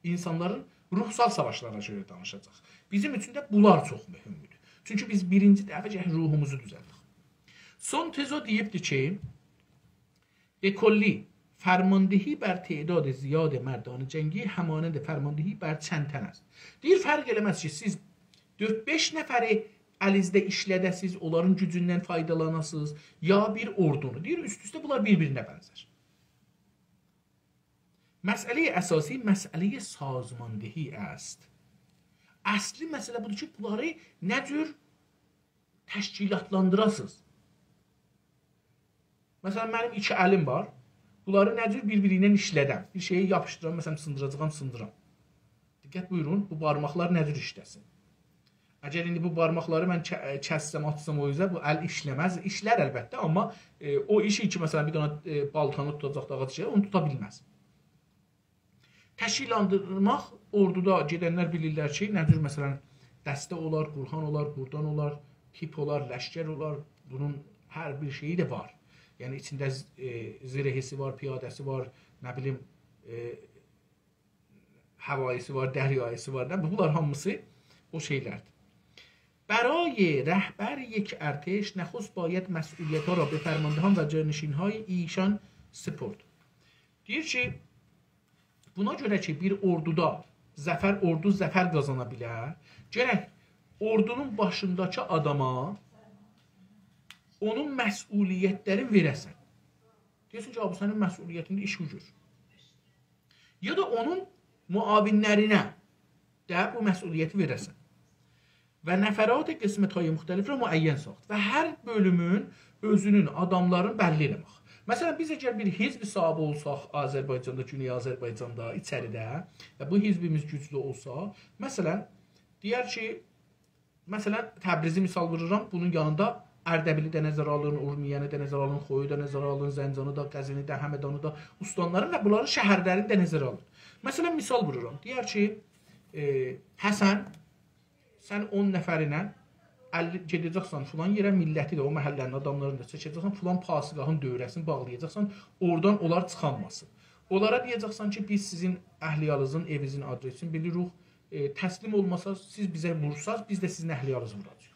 اینسانلارین روحسال ساواشلارینا گؤره دانیشاجاق. بیزیم اوچون ده بونلار چوخ مهمدور. چونکی بیز بیرینجی دفعه گرک روحوموزو دوزلدک. سون تزو دئییبدی کی، به کلی، فرماندهی بر تعداد زیاد مردان جنگی همانند فرماندهی بر چند تن است. دئییر، فرق ائله‌مز کی، سیز دؤرد-بئش نفری الینیزده ایشلده‌سیز، اونلارین گوجوندن فایدالاناسینیز، یا بیر اوردونو. دئییر، اوست-اوسته بونلار بیر-بیرینه بنزر. مسئله‌ی اساسی مسئله‌ی سازماندهی است. اصلی مسئله بودور کی، بونلاری نه جور تشکیلاتلاندیراسینیز. مثلا، منیم ایکی الیم وار. بونلاری نه جور بیر-بیری ایله ایشلدم؟ بیر شئیی یاپیشدیرام، مثلا، سیندیراجاغام، سیندیرام. دقت بویورون، بو بارماقلار نه جور ایشله‌سین؟ اگر ایندی بو بارماقلاری من ک-، کسسم، آتسام او اوزه، بو ال ایشله‌مز. ایشلر البته، آمما، ائ، او ایشی کی، مثلا، بیر دنه، ائ، بالتانی توتاجاق دا آغاج شئی، اونو توتا بیلمز. تشکیل‌لاندیرماق، اوردودا گئدنلر بیلیرلر کی، نه جور، مثلا، دسته اولار، گروهان اولار، گردان اولار، تیپ اولار، لشکر اولار. بونون هر بیر شئیی ده وار. یعنی، ایچینده ز-، ائ، زرهی‌سی وار، پیاده‌سی وار، نه بیلیم، ائ، هوایی‌سی وار، دریایی‌سی وار. نه، بونلار هامیسی او شئیلردیر. برای رهبر یک ارتش نخست باید مسئولیت‌ها را به فرماندهان و جانشین‌های ایشان سپرد. دئییر کی، بونا گؤره کی، بیر اوردودا ظفر، اوردو ظفر قازانا بیلر، گرک اوردونون باشینداکی آداما اونون مسئولیت‌لرین وئره‌سن. دئیه‌سن کی، «آ، بو سنین مسئولیتینده ایش بو جور.» یا دا اونون معاون‌لرینه ده بو مسئولیتی وئره‌سن. و نفرات قسمت‌های مختلف را معین ساخت. و هر بؤلومون اؤزونون، آداملارین بللی ائله‌مک. مثلا، بیز اگر بیر حزب صاحیبی اولساق آذربایجاندا، گونئی آذربایجاندا، ایچریده و بو حزبیمیز گوجلو اولسا، مثلا، دئیر کی، مثلا، تبریزی مثال وورورام، بونون یانیندا اردبیلی ده نظره آلین، اورمیه‌نی ده نظره آلین، خویو دا نظره آلین، زنجانی دا، قزوینی ده، همدانی دا، استانلارین و بونلارین شهرلرینی ده نظره آلین. مثلا، مثال وورورام. دئیر کی، ائ، حسن، سن اون نفرینن اللی، گئده‌جکسن فلان یئره، میللتی ده، او محله‌نین آداملارینی دا چکه‌جکسن، فلان پاسگاهین دؤوره‌سینی باغلایاجاقسان، اورادان اونلار چیخانماسین. اونلارا دئیه‌جکسن کی، بیز سیزین اهلیالیزین، ائوینیزین آدرسینی بیلیریک، ائ، تسلیم اولماساز، سیز بیزه وورساز، بیز ده سیزین اهلیالیزی ووراجاغیق.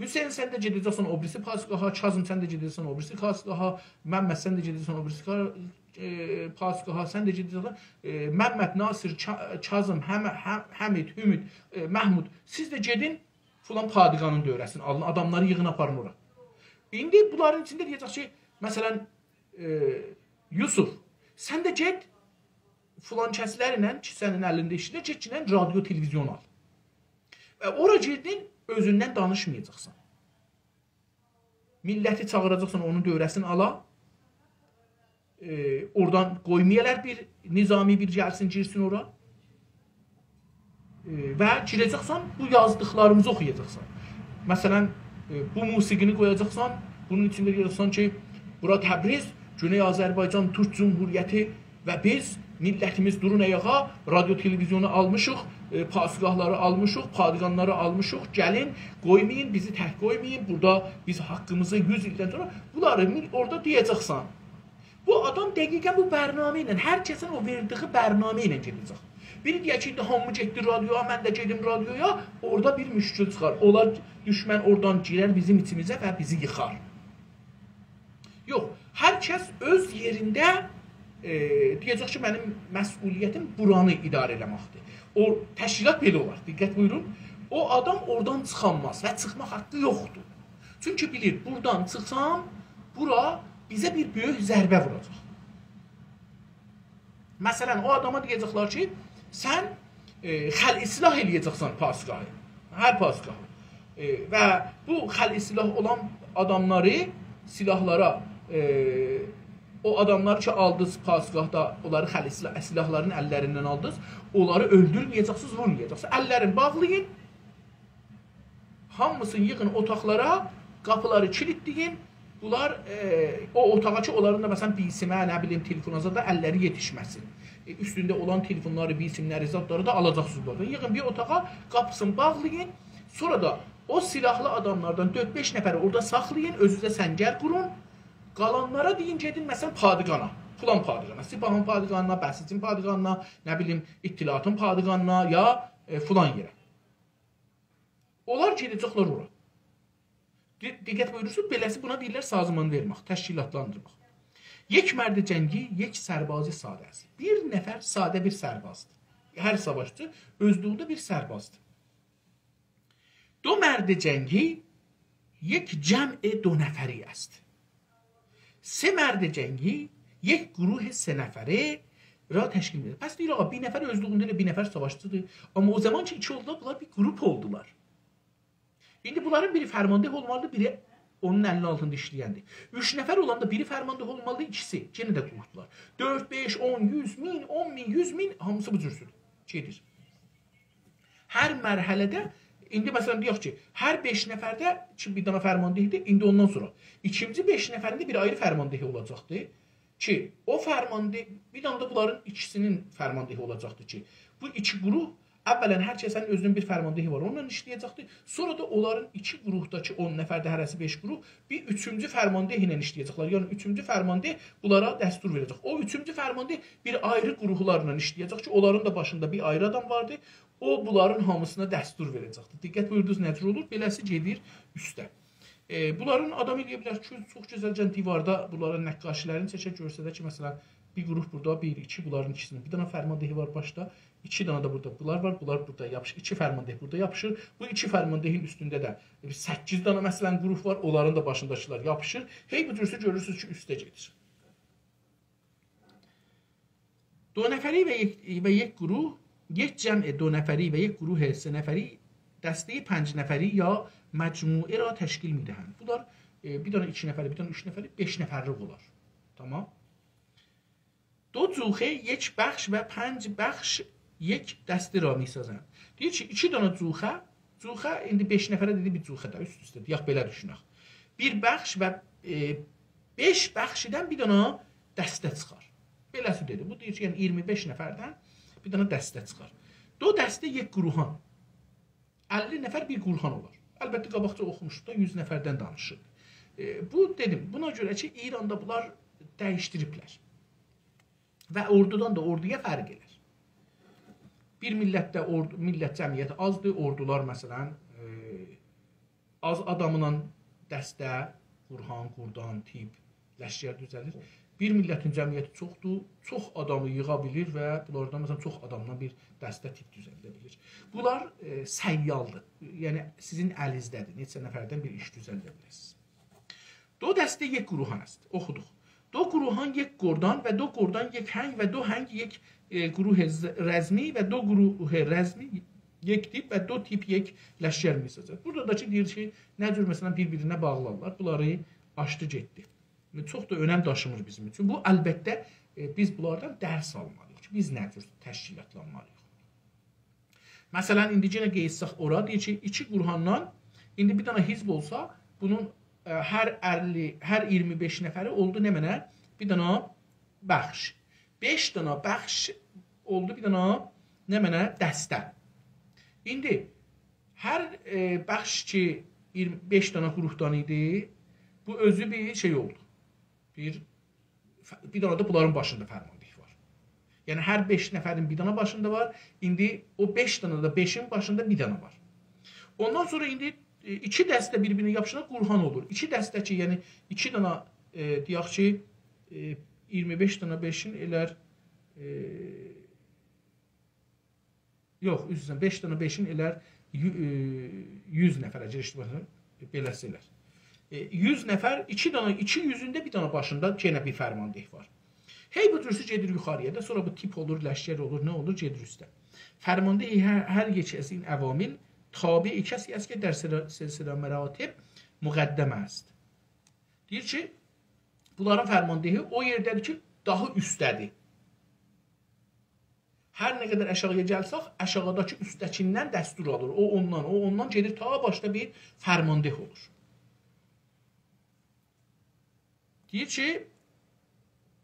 حسین، سن ده گئده‌جکسن او بیریسی پاسگاها، کاظم، سن ده گئده‌جکسن او بیریسی پاسگاها، ممد، سن ده گئده‌جکسن او بیریسی کا-، ائ، پاسگاها، سن ده گئده‌جکسن، ائ، ممد، ناصر، کا-، کاظم، حم-، حم-، حمید، حمید، ائ، محمود، سیز ده گئدین فلان پادگانین دؤوره‌سینی آلین، آداملاری ییغین، آپارین اورا. ایندی بونلارین ایچینده دئیه‌جک کی، مثلا، ائ، یوسف، سن ده گئت فلان کسلرله کی، سنین الینده ایشله‌ییر، گئت کی، رادیو، تلویزیون آل. و اورا گیردین، اؤزوندن دانیشمایاجاقسان. میللتی چاغیراجاقسان، اونون دؤوره‌سینی آلا. ائ، اورادان قویمایالار بیر نظامی بیر گلسین، گیرسین اورا. ائ، و گیره‌جکسن، بو یازدیقلاریمیزی اوخویاجاقسان. مثلا، ائ، بو موسیقینی قویاجاقسان، بونون ایچینده یازاجاقسان کی، بورا تبریز، گونئی آذربایجان تورک جمهوریتی و بیز، میللتیمیز، دورون آیاغا، رادیو تلویزیونو آلمیشیق، ائ، پاسگاهلاری آلمیشیق، پادگانلاری آلمیشیق، گلین، قویمایین، بیزی تک قویمایین، بورادا بیز حاققیمیزی یوز ایلدن سونرا، بونلاری میل-، اورادا دئیه‌جکسن. بو آدام دقیقا بو برنامه ایله، هر کسین او وئردیگی برنامه ایله گئده‌جک. بیری دئیر کی، ایندی هامی گئتدی رادیویا، من ده گئدیم رادیویا، اورادا بیر مشکل چیخار. اولار دوشمن اورادان گیرر بیزیم ایچیمیزه و بیزی ییخار. یوخ، هر کس اؤز یئرینده، ائ، دئیه‌جک کی، منیم مسئولیتیم بورانی اداره ائله‌مکدیر. او تشکیلات بئله اولار، دقت بویورون. او آدام اورادان چیخانماز و چیخماق حاققی یوخدور. چونکی بیلیر، بورادان چیخسام، بورا بیزه بیر بؤیوک ضربه ووراجاق. مثلا، او آداما دئیه‌جکلر کی، سن، ائ، خلع سلاح ائله‌یه‌جکسن پاسگاهی، هر پاسگاهی. ائ، و بو خلع سلاح اولان آداملاری، سلاحلارا، ائ، او آداملار کی، آلدینیز پاسگاهدا، اونلاری خلع سلاح، سلاحلارین اللریندن آلدینیز، اونلاری اؤلدورمه‌یه‌جکسینیز، وورمایاجاقسینیز. اللرین باغلایین، هامیسینی ییغین اوتاقلارا، قاپیلاری کیلیدله‌یین. بونلار، ائ، او اوتاغا کی، اونلارین دا، مثلا، بی‌سیمه، نه بیلیم، تلفونا زادا اللری یئتیشمه‌سین. ائ، اوستونده اولان تلفونلاری، بی‌سیملری، زادلاری دا آلاجاقسینیز اورادان. ییغین بیر اوتاغا، قاپیسینی باغلایین. سونرا دا او سلاحلی آداملاردان دؤرد-بئش نفری اورادا ساخلایین، اؤزونوزه سنگر قورون. قالانلارا دئیین، گئدین، مثلا، پادگانا، فلان پادگانا، سپاهین پادگانینا، بسیجین پادگانینا، نه بیلیم، اطلاعاتین پادگانینا، یا، ائ، فلان یئره. اونلار گئده‌جکلر اورا. دی-، دقت بویورورسونوز، بئله‌سی بونا دئییرلر سازمان وئرمک، تشکیلاتلاندیرماق. یک مرد جنگی، یک سرباز ساده است. بیر نفر ساده بیر سربازدیر. هر ساواشچی اؤزلویونده بیر سربازدیر. دو مرد جنگی، یک جمع دو نفری است. سه مرد جنگی، یک گروه سه نفره را تشکیل می‌دهد. پس دئییر، آقا، بیر نفر اؤزلویونده ائله بیر نفر ساواشچیدیر. آمما او زامان کی، ایکی اولدولار، بونلار بیر گروپ اولدولار. ایندی بونلارین بیری فرمانده اولمالیدیر، بیری اونون الینین آلتیندا ایشله‌یندیر. اوچ نفر اولاندا بیری فرمانده اولمالیدیر، ایکیسی یئنه ده گروپدولار. دؤرد، بئش، اون، یوز، مین، اون مین، یوز مین، هامیسی بو جور سورور. گئدیر. هر مرحله‌ده، ایندی مثلا دئیک کی، هر بئش نفرده کی، بیر دنه فرماندهی‌دیر، ایندی اوندان سونرا ایکینجی بئش نفرین ده بیر آیری فرماندهی اولاجاقدیر. کی، او فرمانده، بیر دنه ده بونلارین ایکیسینین فرماندهی اولاجاقدیر کی، بو ایکی گروه، اولا هر کسین اؤزونون بیر فرماندهی وار، اونونلا ایشله‌یه‌جکدیر. سونرا دا اونلارین ایکی گروهدا کی، اون نفرده هره‌سی بئش گروه، بیر اوچونجو فرمانده ایله ایشله‌یه‌جکلر. یعنی اوچونجو فرمانده بونلارا دستور وئره‌جک. او اوچونجو فرمانده بیر آیری گروهلارلا ایشله‌یه‌جک کی، اونلارین دا باشیندا بیر آیری آدام واردی. او بونلارین هامیسینا دستور وئره‌جکدیر. دقت بویوردونوز، نه جور اولور؟ بئله‌سی گئدیر اوسته. ائ، بونلارین آدام ائله‌یه بیلر کی، چوخ گؤزلجه دیواردا بونلارین نقاشی‌لرینی چکه، گؤرسده کی، مثلا، بیر گروپ بورادا، بیر، ایکی، بونلارین ایکیسینین. بیر دنه فرماندهی وار باشدا، ایکی دنه ده بورادا بونلار وار، بونلار بورادا یاپیشیر. ایکی فرمانده بورادا یاپیشیر. بو ایکی فرماندهین اوستونده ده، ائ، بیر سککیز دنه، مثلا، گروپ وار، اونلارین دا باشینداکیلار یاپیشیر. هئی بو جورسه گؤرورسونوز کی، اوسته گئدیر. دو نفری و یک، و یک گروه، یک جمع دو نفری و یک گروه سه نفری، دستهٔ پنج نفری یا مجموعه را تشکیل می‌دهند. بونلار، ائ، بیر دنه ایکی نفری، بیر دنه اوچ نفری، بئش نفرلیک اولار. تامام. دو جوخه یک بخش و پنج بخش یک دسته را می‌سازند. دئییر کی، ایکی دنه جوخه، جوخه ایندی بئش نفره دئدی، بیر جوخه ده اوست-اوسته، دئیک بئله دوشونک. بیر بخش و، ائ، بئش بخشدن بیر دنه دسته چیخار. بئله‌سی دئدی. بو دئییر کی، یعنی اییرمی بئش نفردن بیر دنه دسته چیخار. دو دسته یک گروهان. اللی نفر بیر گروهان اولار. البته، قاباقجا اوخوموشدوق دا، یوز نفردن دانیشیردیق. ائ، بو، دئدیم، بونا گؤره کی، ایراندا بونلار دییشدیریبلر. و اوردودان دا اوردویا فرق ائلر. بیر میللتده اورد-، میللت جمعیتی آزدیر، اوردولار، مثلا، ائ، آز آداملا دسته، گروهان، گردان، تیپ، لشکر دوزه‌لیر. بیر میللتین جمعیتی چوخدور، چوخ آدامی ییغا بیلیر و بونلاردان، مثلا، چوخ آدامدان بیر دسته، تیپ دوزلده بیلیر. بونلار، ائ، سیالدیر، یعنی سیزین الینیزده‌دیر، نئچه نفردن بیر ایش دوزلده بیلرسینیز. دو دسته یک گروهان است. اوخودوق. دو گروهان یک گردان و دو گردان یک هنگ و دو هنگ یک، ائ، گروه ز-، رزمی و دو گروه رزمی یک تیپ و دو تیپ یک لشکر می‌سازد. بورادا دا کی، دئییر کی، نه جور، مثلا، بیر-بیرینه باغلارلار. بونلاری آچدی گئتدی. چوخ دا اؤنم داشیمیر بیزیم اوچون. بو، البته، ائ، بیز بونلاردان درس آلمالی‌ییق کی، بیز نه جور تشکیلاتلانمالی‌ییق. مثلا، ایندی یئنه قئییتسک اورا، دئییر کی، ایکی گروهاندان ایندی بیر دنه حزب اولسا، بونون، ائ، هر اللی، هر اییرمی بئش نفری اولدو نمنه؟ بیر دنه بخش. بئش دنه بخش اولدو بیر دنه نمنه؟ دسته. ایندی هر، ائ، بخش کی، اییرمی بئش دنه گروهدان ایدی، بو اؤزو بیر شئی اولدو. بیر، بیر دنه ده بونلارین باشیندا فرماندهی وار. یعنی، هر بئش نفرین بیر دنه باشیندا وار. ایندی او بئش دنه ده بئشین باشیندا بیر دنه وار. اوندان سونرا ایندی، ائ، ایکی دسته بیر-بیرینه یاپیشاندا گروهان اولور. ایکی دسته کی، یعنی ایکی دنه، ائ، دئیک کی، ائ، اییرمی بئش دنه بئشین ائلر، ائ، یوخ، عذر ایسته‌ییرم، بئش دنه بئشین ائلر یو-، ائ، یوز نفره گیریشدیرمه‌سین، بئله‌سی ائلر. ائ، یوز نفر، ایکی دنه، ایکی یوزون ده بیر دنه باشیندا یئنه بیر فرمانده وار. هئی بو جورسو گئدیر یوخاری‌یا دا، سونرا بو تیپ اولور، لشکر اولور، نه اولور، گئدیر اوسته. فرمانده هر، هر یکی از این عوامل تابع کسی است که در سلا-، سلسله مراتب مقدم است. دئییر کی، بونلارین فرماندهی او یئرده‌دیر کی، داها اوستده‌دیر. هر نه قدر آشاغی‌یا گلسک، آشاغیداکی اوستده‌کیندن دستور آلیر. او اوندان، او اوندان گئدیر، تا باشدا بیر فرمانده اولور. دئییر کی،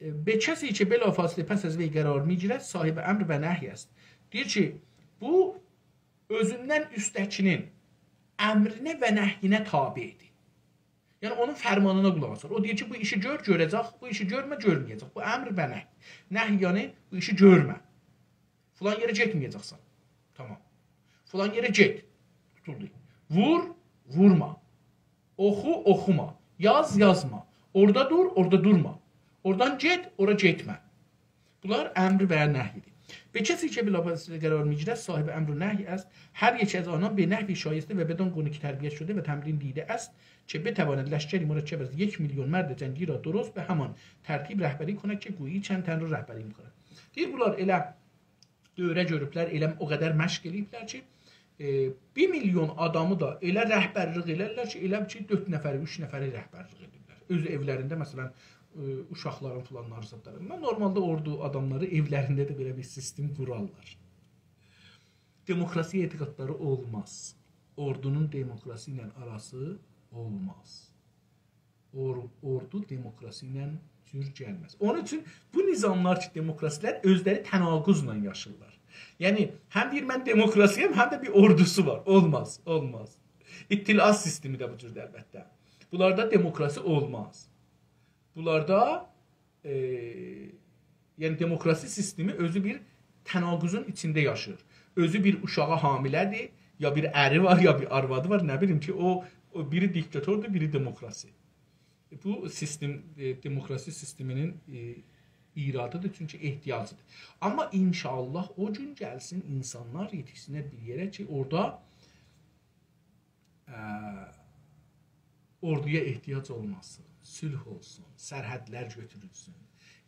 ائ، «به کسی که بلافاصله پس از وی قرار می‌گیرد، صاحب امر و نهی است.» دئییر کی، بو اؤزوندن اوستده‌کی‌نین امرینه و نهیینه تابعدیر. یعنی، اونون فرمانینا قولاق آسیر. او دئییر کی، بو ایشی گؤر، گؤره‌جک، بو ایشی گؤرمه، گؤرمه‌یه‌جک. بو امر و نهی. نهی، یعنی، بو ایشی گؤرمه. فلان یئره گئتمه‌یه‌جکسن. تامام. فلان یئره گئت. توتولدو. وور، وورما. اوخو، اوخوما. یاز، یازما. اورادا دور، اورادا دورما. اورادان گئت، اورا گئتمه. بونلار امر و نهی‌دیر. «به کسی که بلافاصله قرار می‌گیرد، صاحب امر و نهی است، هر یک از آنان به نحوی شایسته و بدان گونه که تربیت شده و تمرین دیده است که بتواند لشکری مرکب از یک میلیون مرد جنگی را درست به همان ترتیب رهبری کند که گویی چند تن را رهبری می‌کند.» دئییر، بونلار ائله دوره گؤروبلر، ائله او قدر مشق ائله‌ییبلر کی، ائ، بیر میلیون آدامی دا ائله رهبرلیک ائلرلر کی، ائله کی، دؤرد نفری، اوچ نفری رهبرلیک ائدیرلر. اؤز ائولرینده، مثلا، ائ، اوشاقلارین فلانلاری زادلاری. من نورمالدا اوردو آداملاری ائولرینده ده بئله بیر سیستم قورارلار. دموکراسی اعتقادلاری اولماز. اوردونون دموکراسی ایله آراسی اولماز. اور-، اوردو دموکراسی ایله جور گلمز. اونون اوچون بو نظاملار کی، دموکراسی‌لر اؤزلری تناقضلا یاشاییرلار. یعنی، هم دئییر، «من دموکراسی‌یم»، هم ده بیر اوردوسو وار. اولماز، اولماز. اطلاعات سیستمی ده بو جوردور، البته. بونلاردا دموکراسی اولماز. بونلاردا، ائ، یعنی دموکراسی سیستمی اؤزو بیر تناقضون ایچینده یاشاییر. اؤزو بیر اوشاغا حامله‌دیر، یا بیر اری وار، یا بیر آروادی وار، نه بیلیم کی، او، او بیری دیکتاتوردور، بیری دموکراسی. بو سیستم، ائ، دموکراسی سیستمینین، ائ، ایرادی‌دیر، چونکی احتیاجی‌دیر. آمما ان‌شاءالله او گون گلسین، اینسانلار یئتیشسینلر بیر یئره کی، اورادا ا، اوردویا احتیاج اولماسین، صلح اولسون، سرحدلر گؤتورولسون.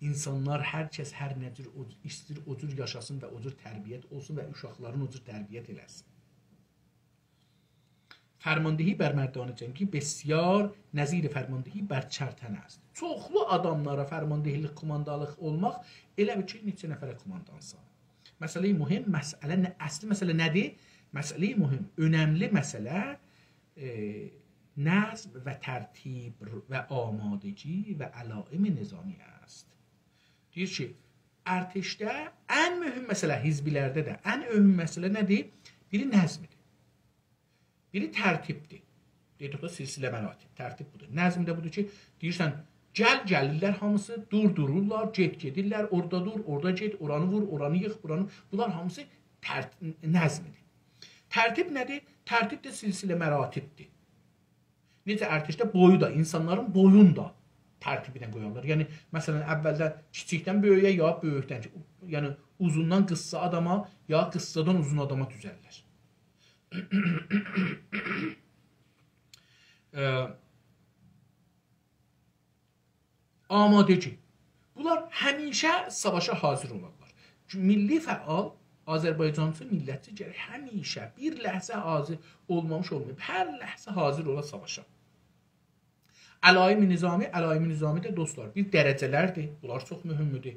اینسانلار، هر کس هر نه جور او، ایسته‌ییر، او جور یاشاسین و او جور تربیت اولسون و اوشاقلارین او جور تربیت ائله‌سین. «فرماندهی بر مردان جنگی بسیار نظیر فرماندهی بر چرتن است.» چوخلو آداملارا فرماندهلیک، کوماندانلیق اولماق ائله بیل کی، نئچه نفره کوماندانسان. مسئله‌ی مهم، مسئله نه، اصلی مسئله نه‌دیر؟ مسئله‌ی مهم، اؤنملی مسئله، ائ، نظم و ترتیب و آمادگی و علائم نظامی است. دئییر کی، ارتشده ان مهم مسئله، حزبلرده ده ان مهم مسئله نه‌دیر؟ بیری نظم‌دیر. بیری ترتیب‌دیر. دئدیک ده، سلسله مراتب. ترتیب بودور. نظم ده بودور کی، دئییرسن، گل، گلیرلر هامیسی، دور، دورورلار، گئت، گئدیرلر، اورادا دور، اورادا گئت، اورانی وور، اورانی ییخ، بورانی، بونلار هامیسی ترت-، نظم‌دیر. ترتیب نه‌دیر؟ ترتیب ده سلسله مراتب‌دیر. نئجه ارتشده بویو دا، اینسانلارین بویون دا ترتیبینه قویارلار. یعنی، مثلا، اولدن کیچیکدن بؤیویه، یا بؤیوکدن، یعنی اوزوندان قیسسا آداما، یا قیسسادان اوزون آداما دوزللر. ائ، آمادگی. بونلار همیشه ساواشا حاضر اولارلار. میللی فعال، آذربایجانچی، میللتچی گرک همیشه بیر لحظه حاضر اولمامیش اولماییب. هر لحظه حاضر اولا ساواشا. علائم نظامی، علائم نظامی ده، دوستلار، بیر درجه‌لردیر. بونلار چوخ مهمدور.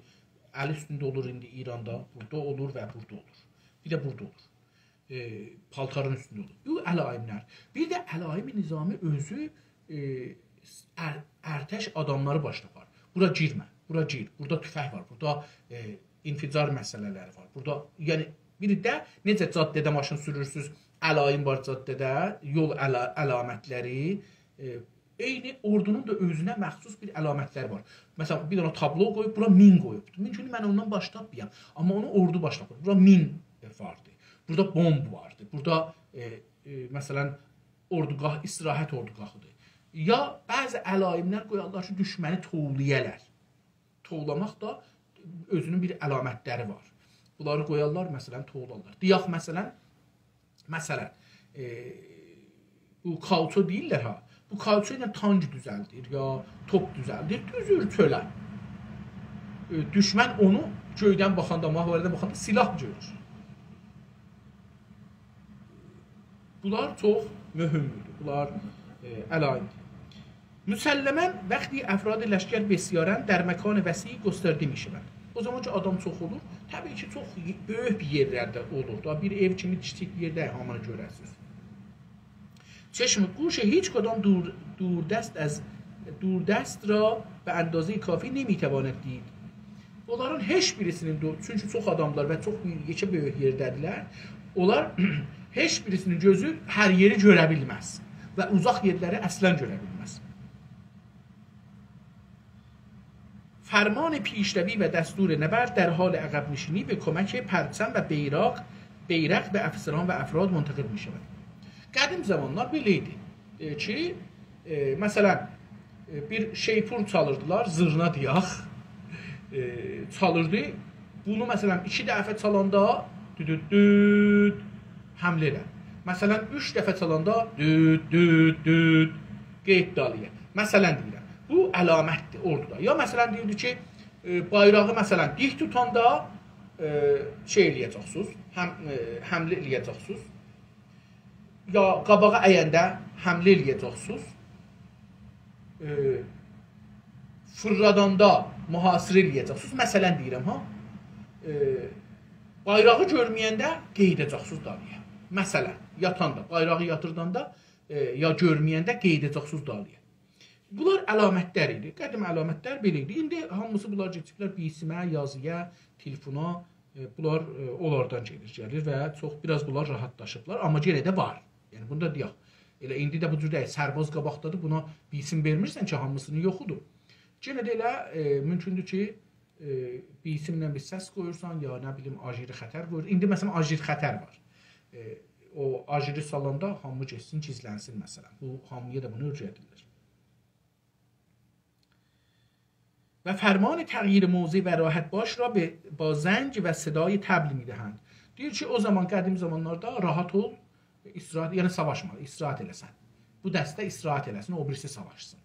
ال اوستونده اولور ایندی ایراندا، بورادا اولور و بورادا اولور. بیر ده بورادا اولور. ائ، پالتارین اوستونده اولور. بو علائم‌لر. بیر ده علائم نظامی اؤزو، ائ، ار-، ارتش آداملاری باشلار. بورا گیرمه، بورا گیر، بورادا توفنگ وار، بورادا، ائ، انفجار مسئله‌لری وار. بورادا، یعنی، بیر ده نئجه جاده‌ده ماشین سورورسوز، علائم وار جاده‌ده، یول علا-، علامت‌لری، ائ، عینی اوردونون دا اؤزونه مخصوص بیر علامت‌لری وار. مثلا، بیر دنه تابلو قویوب، بورا مین قویوبدور. مومکون من اوندان باش تاپمایام، آمما اونو اوردو باش تاپیر. بورا مین واردی، بورادا بمب واردی، بورادا، ائ، ائ، مثلا، اردوگاه، استراحت اردوگاهی‌دیر. یا بعضی علائم‌لر قویارلار کی، دوشمنی توولایالار. توولاماق دا اؤزونون بیر علامت‌لری وار. بونلاری قویارلار، مثلا، توولارلار. دئیک، مثلا، مثلا، ائ، بو کائوچو دئییرلر ها. بو کائوچو ایله تانک دوزلدیر، یا توپ دوزلدیر، دوزور چؤله. ائ، دوشمن اونو گؤیدن باخاندا، ماهواره‌دن باخاندا سلاح گؤرور. بونلار چوخ مهمدور. بونلار، ائ، علائم‌دیر. مسلما وقتی افراد لشکر بسیارند در مکان وسیع گسترده می‌شوند. او زامان کی آدام چوخ اولور، طبیعی کی چوخ بؤیوک بیر یئرلرده اولور دا، بیر ائو کیمی کیچیک بیر یئرده هامینی گؤررسینیز. چشم و گوش هیچ کدام دور، دوردست از، دوردست را به اندازهٔ کافی نمی‌تواند دید. اونلارین هئچ بیریسینین دو-، چونکی چوخ آداملار و چوخ بیر یئکه بؤیوک یئرده‌دیرلر. اونلار هئچ بیریسینین گؤزو هر یئری گؤره بیلمز و اوزاق یئرلری اصلا گؤره بیلمز. فرمان پیشروی و دستور نبرد در حال عقب‌نشینی به کمک پرچم و بیراق، بیرق به افسران و افراد منتقل می‌شود. قدیم زامانلار بئله ایدی، ائ، کی، ائ، مثلا، ائ، بیر شیپور چالیردیلار، زیرنا دئیک، ائ، چالیردی. بونو، مثلا، ایکی دفعه چالاندا دود، دود، دود، حمله ائله. مثلا، اوچ دفعه چالاندا دود، دود، دود، قئییت دالییا. مثلا دئییرم. بو علامت‌دیر اوردودا. یا مثلا دئییردی کی، ائ، بایراغی، مثلا، دیک توتاندا، ائ، شئی ائله‌یه‌جکسینیز، حم-، ائ، حمله ائله‌یه‌جکسینیز. یا قاباغا اَینده حمله ائله‌یه‌جکسینیز. ائ، فیرلاداندا محاصره ائله‌یه‌جکسینیز. مثلا دئییرم ها. ائ، بایراغی گؤرمه‌ینده قئییده‌جکسینیز دالییا. مثلا، یاتاندا، بایراغی یاتیرداندا، ائ، یا گؤرمه‌ینده قئییده‌جکسینیز دالییا. بونلار علامت‌لر ایدی. قدیم علامت‌لر بئله ایدی. ایندی هامیسی بونلار کئچیبلر بی‌سیمه، یازییا، تلفونا. ائ، بونلار، ائ، اونلاردان گئدیر، گلیر و چوخ بیر آز بونلار راحتلاشیبلار. آمما یئنه ده وار. یعنی، بونو دا دئیک. ائله ایندی ده بو جور دئییل. سرباز قاباقدادیر، بونا بی‌سیم وئرمیرسن کی، هامیسینین یوخودور. یئنه ده ائله، ائ، مومکوندور کی، ائ، بی‌سیمله بیر سس قویورسان، یا نه بیلیم، آژیر خطر قویور. ایندی، مثلا، آژیر خطر وار. ائ، او آژیری سالاندا هامی گئتسین، گیزلنسین، مثلا. بو، هامییا دا بونو اؤیره‌دیرلر. و فرمان تغییر موضع و راحت باش را به، با زنگ و صدای طبل می‌دهند. دئییر کی، او زامان، قدیم زامانلاردا راحت اول، استراحت، یعنی ساواشما، استراحت ائله‌سن. بو دسته استراحت ائله‌سین، او بیریسی ساواشسین.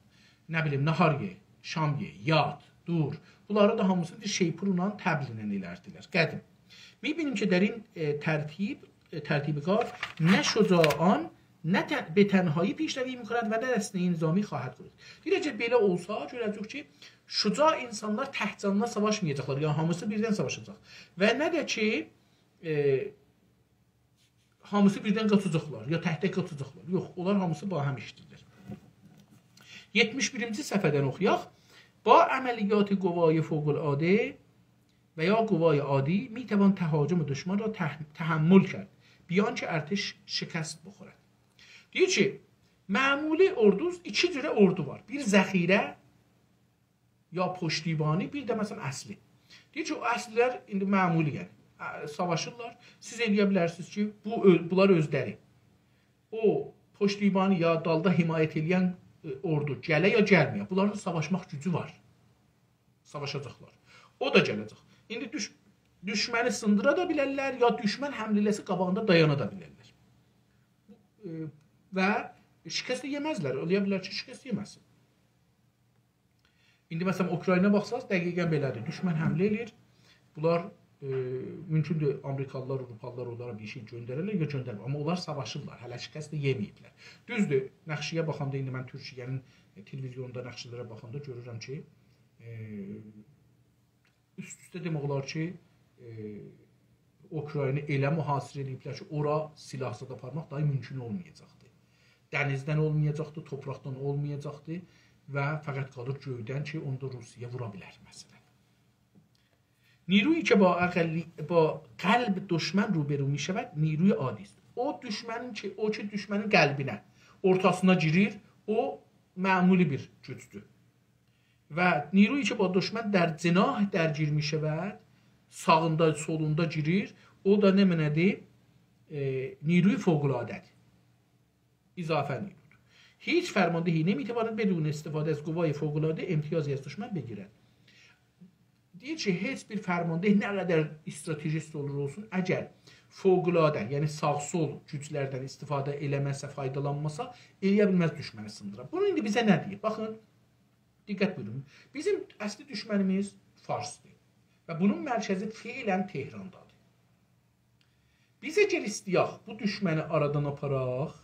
نه بیلیم، ناهار یئ، شام یئ، یات، دور. بونلاری دا هامیسینی بیر شیپورلا، طبل‌له ائلردیلر. قدیم. می‌بینیم که در این، اه، ترتیب، اه، ترتیب کار نه شجاعان، نه ت-، به تنهایی پیشروی می‌کند و نه دستهٔ نظامی خواهد گریخت. دئییر، اگر بئله اولسا، گؤره‌جه‌ییک کی، شجاع اینسانلار تک جانینا ساواشمایاجاقلار، یعنی هامیسی بیردن ساواشاجاق. و نه ده کی، ائ، هامیسی بیردن قاچاجاقلار، یا تک-تک قاچاجاقلار. یوخ، اونلار هامیسی باهم ایشله‌ییرلر. یئتمیش بیرینجی صفحه‌دن اوخویاق. با عملیات قوای فوق‌العاده و یا قوای عادی می‌توان تهاجم دشمن را تح-، تحمل کرد، بی آنکه ارتش شکست بخورد. دئییر کی، معمولی اوردو، ایکی جوره اوردو وار. بیر ذخیره، یا پشتیبانی، بیر ده مثلا اصلی. دئییر کی، او اصلی‌لر ایندی معمولی، یعنی، ا، ساواشیرلار. سیز ائله‌یه بیلرسینیز کی، بو اؤ-، بونلار اؤزلری، او پشتیبانی یا دالدا حمایت ائله‌ین، ائ، اوردو گله یا گلمه‌یه. بونلارین ساواشماق گوجو وار. ساواشاجاقلار. او دا گله‌جک. ایندی دوش-، دوشمنی سیندیرا دا بیلرلر، یا دوشمن حمله ائله‌سه قاباغیندا دایانا دا بیلرلر. ائ، و شکست ده یئمزلر. اولا بیلر کی، شکست یئمه‌سین. ایندی، مثلا، اوکراینا باخساز، دقیقا بئله‌دیر. دوشمن حمله ائله‌ییر. بونلار ائ، مومکوندور، آمریکالیلار، آوروپالیلار اونلارا بیر شئی گؤندره‌لر یا گؤندرمه‌یه‌لر. آمما اونلار ساواشیرلار، هله شکست ده یئمه‌ییبلر. دوزدور، نقشه‌یه باخاندا، ایندی من تورکیه‌نین، ائ، تلویزیوندا نقشه‌لره باخاندا گؤرورم کی، ائ، اوست-اوسته دئمک اولار کی، ائ، اوکراینی ائله محاصره ائله‌ییبلر کی، اورا سلاح زاد آپارماق داها مومکون اولمایاجاقدی. دنیزدن اولمایاجاقدی، توپراقدان اولمایاجاقدی و فقط قالیر گؤیدن کی، اونو دا روسیه وورا بیلر، مثلا. نیرویی که با اقلی-، با قلب دشمن روبرو می‌شود، نیروی عادی است. او دوشمنین کی، او کی دوشمنین قلبینه، اورتاسینا گیریر، او معمولی بیر گوجدور. و نیرویی که با دشمن در جناح درگیر می‌شود، ساغیندا، سولوندا گیریر، او دا نمنه‌دیر؟ ائ، نیروی فوق‌العاده‌دیر. اضافه نیرودور. هیچ فرماندهی نمی‌تواند بدون استفاده از قوای فوق‌العاده امتیازی از دشمن بگیرد. دئییر کی، هئچ بیر فرمانده نه قدر استراتژیست اولور اولسون، اگر فوق‌العاده، یعنی ساغ-سول گوجلردن استفاده ائله‌مه‌سه، فایدالانماسا، ائلیه بیلمز دوشمنی سیندیرا. بونو ایندی بیزه نه دئییر؟ باخین، دقت بویورون. بیزیم اصلی دوشمنیمیز فارسدیر و بونون مرکزی فعلا تهراندادیر. بیز اگر ایسته‌یک بو دوشمنی آرادان آپاراق،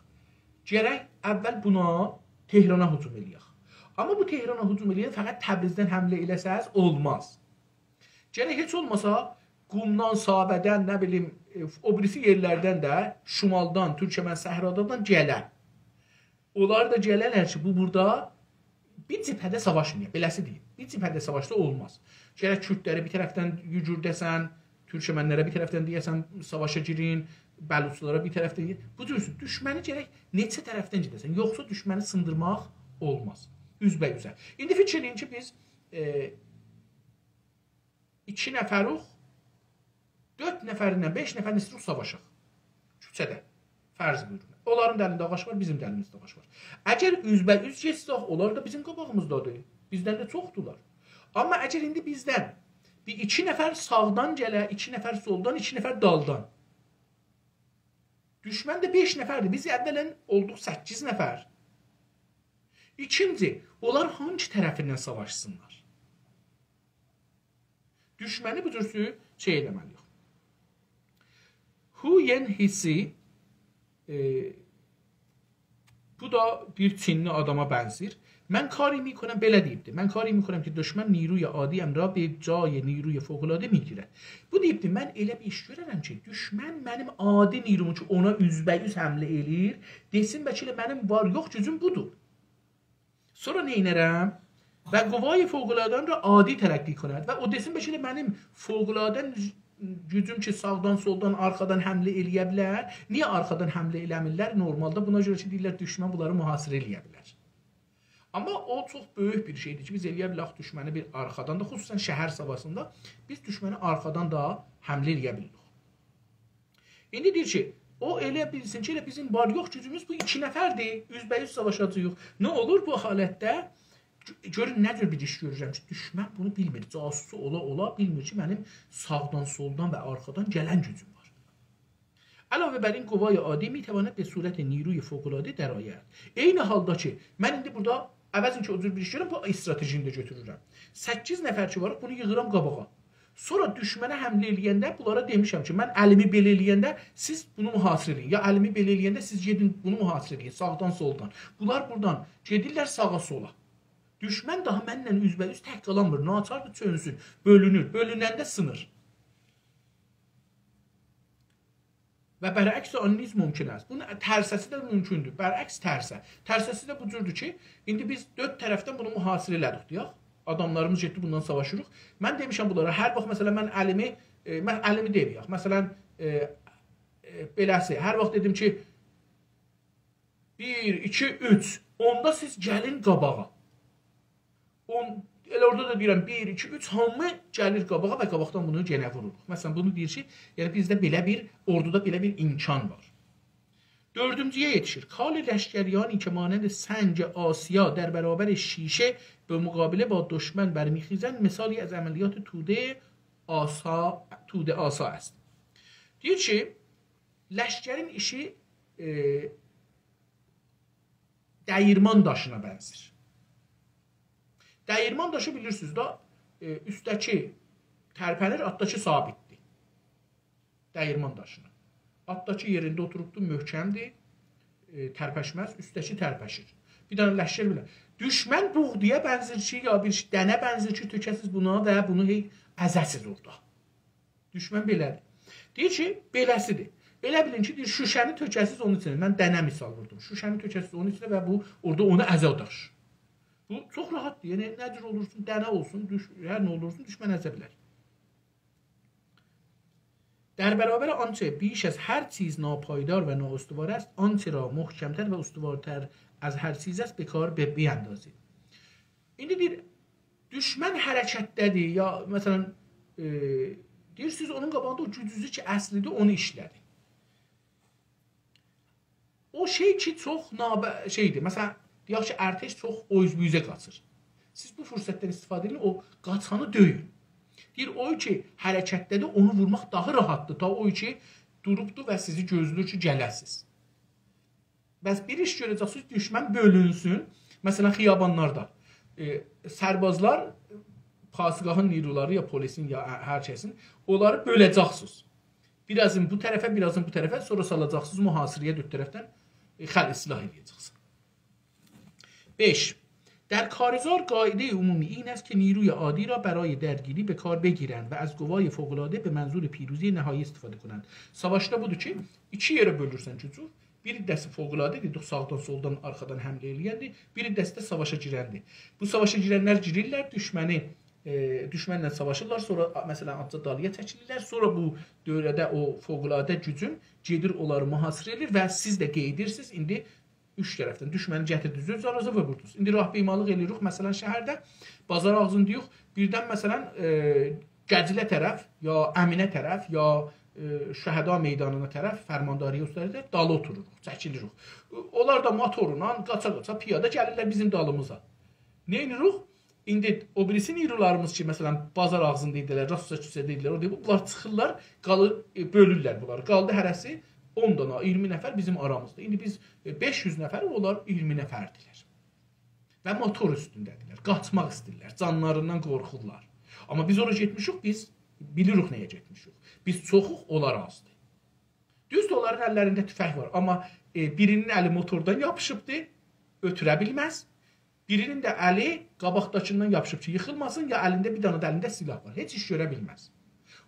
گرک اول بونا، تهرانا هجوم ائله‌یک. آمما بو تهرانا هجوم ائله‌یک، فقط تبریزدن حمله ائله‌سز اولماز. گرک هئچ اولماسا قومدان، ساوه‌دن، نه بیلیم، ائ، او بیریسی یئرلردن ده، شمالدان، تورکمن صحرادان گله. اونلار دا گله‌لر کی، بو بورادا بیر جبهه‌ده ساواشمایا، بئله‌سی دئییم. بیر جبهه‌ده ساواشسا اولماز. گرک کوردلری بیر طرفدن یوگورده‌سن، تورکمنلره بیر طرفدن دئیه‌سن، ساواشا گیرین، بلوچلارا بیر طرفدن گیرین. بو جور دوشمنی گرک نئچه طرفدن گئده‌سن، یوخسا دوشمنی سیندیرماق اولماز. اوزبه‌اوزه. ایندی فیکیر ائله‌یین کی، بیز، ائ، ایکی نفروق، دؤرد نفرینن بئش نفرین ایسته‌ییریک ساواشاق. کوچه‌ده. فرض بویورون. اونلارین دا الینده آغاج وار، بیزیم ده الیمیزده آغاج وار. اگر اوزبه‌اوز گئتسک، اونلار دا بیزیم قاباغیمیزدادیر. بیزدن ده چوخدولار. آمما اگر ایندی بیزدن بیر ایکی نفر ساغدان گله، ایکی نفر سولدان، ایکی نفر دالدان. دوشمن ده بئش نفردیر. بیز اولاً اولدوق سککیز نفر. ایکینجی، اونلار هانسی طرفیندن ساواشسینلار؟ دوشمنی بو جور سو-، شئی ائله‌مه‌لی‌ییک. هو ین هیسی، ائ، بو دا بیر چینلی آداما بنزیر. من کاری می‌کنم، بئله دئییبدی. من کاری می‌کنم که دشمن نیروی عادی‌ام را به جای نیروی فوق‌العاده می‌گیرد. بو دئییبدی، من ائله بیر ایش گؤررم کی، دوشمن منیم عادی نیرومو کی، اونا اوزبه‌اوز حمله ائله‌ییر، دئسین، بلکه ائله منیم وار یوخ گوجوم بودور. سونرا نئینرم؟ و قوای فوق‌العاده‌ام را عادی تلقی کند. و او دئسین، بلکه ائله منیم فوق‌العاده گوجوم کی، ساغدان، سولدان، آرخادان حمله ائله‌یه بیلر. نییه آرخادان حمله ائله‌میرلر؟ نورمالدا بونا گؤره کی، دئییرلر، دوشمن بونلاری محاصره ائله‌یه بیلر. آمما او چوخ بؤیوک بیر شئیدیر کی، بیز ائله‌یه بیلک دوشمنی بیر آرخادان دا، خصوصاً شهر ساواشیندا بیز دوشمنی آرخادان دا حمله ائله‌یه بیلیریک. ایندی دئییر کی، او ائله بیلسین کی، ائله بیزیم وار یوخ گوجوموز بو ایکی نفردیر، اوزبه‌اوز ساواشاجاغیق. نه اولور بو حالتده؟ گؤ-، گؤرون نه جور بیر ایش گؤرورم کی، دوشمن بونو بیلمیر. جاسوسو اولا اولا بیلمیر کی، منیم ساغدان، سولدان و آرخادان گلن گوجوم وار. علاوه بر این، قوای عادی می‌تواند به صورت نیروی فوق‌العاده درآید. عین حالدا کی، من ایندی بورادا عوضین کی، او جور بیر ایش گؤرم، بو استراتژینی ده گؤتورورم. سککیز نفر کی وار، بونو ییغیرام قاباغا. سونرا دوشمنه حمله ائله‌ینده بونلارا دئمیشم کی، من الیمی بئله ائله‌ینده سیز بونو محاصره ائله‌یین. یا الیمی بئله ائله‌ینده سیز گئدین بونو محاصره ائله‌یین. ساغدان، سولدان. بونلار بورادان گئدیرلر ساغا، سولا. دوشمن داها منله اوزبه‌اوز تک قالانمیر. ناچاردیر چؤنسون. بؤلونور. بؤلوننده سینیر. و برعکس آن نیز ممکن است. بونون ترسه‌سی ده مومکوندور. برعکس ترسه. ترسه‌سی ده بو جوردور کی، ایندی بیز دؤرد طرفدن بونو محاصره ائله‌دیک، دئیک. آداملاریمیز گئتدی، بوننان ساواشیریق. من دئمیشم بونلارا، هر واخت، مثلا، من الیمی، ائ، من الیمی دئمه‌یک. مثلا، ائ، ائ، بئله‌سی، هر واخت دئدیم کی، بیر، ایکی، اوچ، اوندا سیز گلین قاباغا. اون، ائله اورادا دا دئییرم، بیر، ایکی، اوچ، هامی گلیر قاباغا و قاباقدان بونو یئنه ووروروق. مثلا، بونو دئییر کی، یعنی بیزده بئله بیر، اوردودا بئله بیر امکان وار. دؤردونجویه یئتیشیر. کار لشکریانی که مانند سنگ آسیا در برابر شیشه به مقابله با دشمن برمی‌خیزند، مثالی از عملیات توده آسا، توده آسا است. دئییر کی، لشکرین ایشی، ائ، دییرمان داشینا بنزیر. دییرمان داشی بیلیرسینیز ده، ائ، اوستده‌کی ترپنیر، آلتداکی ثابتدیر. دییرمان داشینا. آلتداکی یئرینده اوتوروبدور، محکمدیر، ائ، ترپشمز، اوستده‌کی ترپشیر. بیر دنه لشکر بئله. دوشمن بوغدایا بنزیر کی، یا بیر دنه بنزیر کی، تؤکه‌سیز بونا و بونو هئی ازه‌سیز اورادا. دوشمن بئله‌دیر. دئییر کی، بئله‌سیدیر. ائله بیلین کی، دئییر، شوشه‌نی تؤکه‌سیز اونون ایچینه. من دنه مثال ووردوم. شوشه‌نی تؤکه‌سیز اونون ایچینه و بو اورادا اونو ازه او داش. بو چوخ راحتدیر. یعنی، نه جور اولورسون، دنه اولسون، دوش-، هر نه اولورسون، دوشمن ازه بیلر. در برابر آنچه بیش از هر چیز ناپایدار و نااستوار است، آنچه را محکم‌تر و استوارتر از هر چیز است، به کار ب-، بیندازید. ایندی دئییر، دوشمن حرکتده‌دیر، یا، مثلا، ائ، دئییر، سیز اونون قاباغیندا او گوجونوزو کی، اصلیدیر، اونو ایشله‌دین. او شئی کی، چوخ نابه-، شئیدیر. مثلا، دئیک کی، ارتش چوخ او اوز بو اوزه قاچیر. سیز بو فرصتدن استفاده ائدین، او قاچانی دؤیون. دئییر، او کی، حرکتده‌دیر، اونو وورماق داها راحتدیر. تا او کی، دوروبدور و سیزی گؤزله‌ییر کی، گله‌سیز. بس بیر ایش گؤره‌جکسینیز، دوشمن بؤلونسون. مثلا، خیابانلاردا، ائ، سربازلار، پاسگاهین نیرولاری، یا پلیسین، یا ه-، هر کسین، اونلاری بؤله‌جکسینیز. بیر آزین بو طرفه، بیر آزین بو طرفه، سونرا سالاجاقسینیز محاصره‌یه دؤرد طرفدن، ائ، خلع سلاح ائله‌یه‌جکسینیز. بئش. در کارزار قاعدهٔ عمومی این است که نیروی عادی را برای درگیری به کار بگیرند و از قوای فوق‌العاده به منظور پیروزی نهایی استفاده کنند. ساواشدا بودور کی، ایکی یئره بؤلورسن گوجو. بیر حیصه‌سی فوق‌العاده‌دیر، ساغدان، سولدان، آرخادان حمله ائله‌یندیر. بیر حیصه‌سی ده ساواشا گیرندیر. بو ساواشا گیرنلر گیریرلر، دوشمنی، ائ، دوشمنله ساواشیرلار، سونرا، آ، مثلا، آزجا دالییا چکیلیرلر. سونرا بو دؤوره‌ده او فوق‌العاده گوجون گئدیر، اونلاری محاصره ائله‌ییر و سیز ده قئییدیرسینیز. ایندی اوچ طرفدن دوشمنی گتیردینیز اؤز آرانیزا و ووردونوز. ایندی راهپیمالیق ائله‌ییریک، مثلا، شهرده بازار آغزینی دئییک، بیردن، مثلا، ائ، گجیله طرف، یا امینه طرف، یا، ائ، شهدا میدانینا طرف، فرمانداری‌یه اوستلری ده دالی اوتوروروق، چکیلیریک. اونلار دا موتورلا، قاچا-قاچا، پیاده گلیرلر بیزیم دالیمیزا. نه ائدیریک؟ ایندی او بیریسی نیرولاریمیز کی، مثلا، بازار آغزیندا ایدیلر، راستا کوچه‌ده ایدیلر، اورادا بونلار چیخیرلار، قالی-، ائ، بؤلورلر بونلاری. قالدی هره‌سی اون دانا، اییرمی نفر بیزیم آرامیزدا. ایندی بیز، ائ، بئش یوز نفر، اونلار اییرمی نفردیلر. و موتور اوستونده‌دیرلر، قاچماق ایسته‌ییرلر، جانلاریندان قورخورلار. آمما بیز اورا گئتمیشیک، بیز بیلیریک نه‌یه گئتمیشیک. بیز چوخوق، اونلار آزدیر. دوزدور، اونلارین اللرینده توفنگ وار، آمما، ائ، بیرینین الی موتوردان یاپیشیبدیر، اؤتوره بیلمز. بیرینین ده الی قاباقداکیندان یاپیشیب کی، ییخیلماسین، یا الینده بیر دنه ده الینده سلاح وار. هئچ ایش گؤره بیلمز.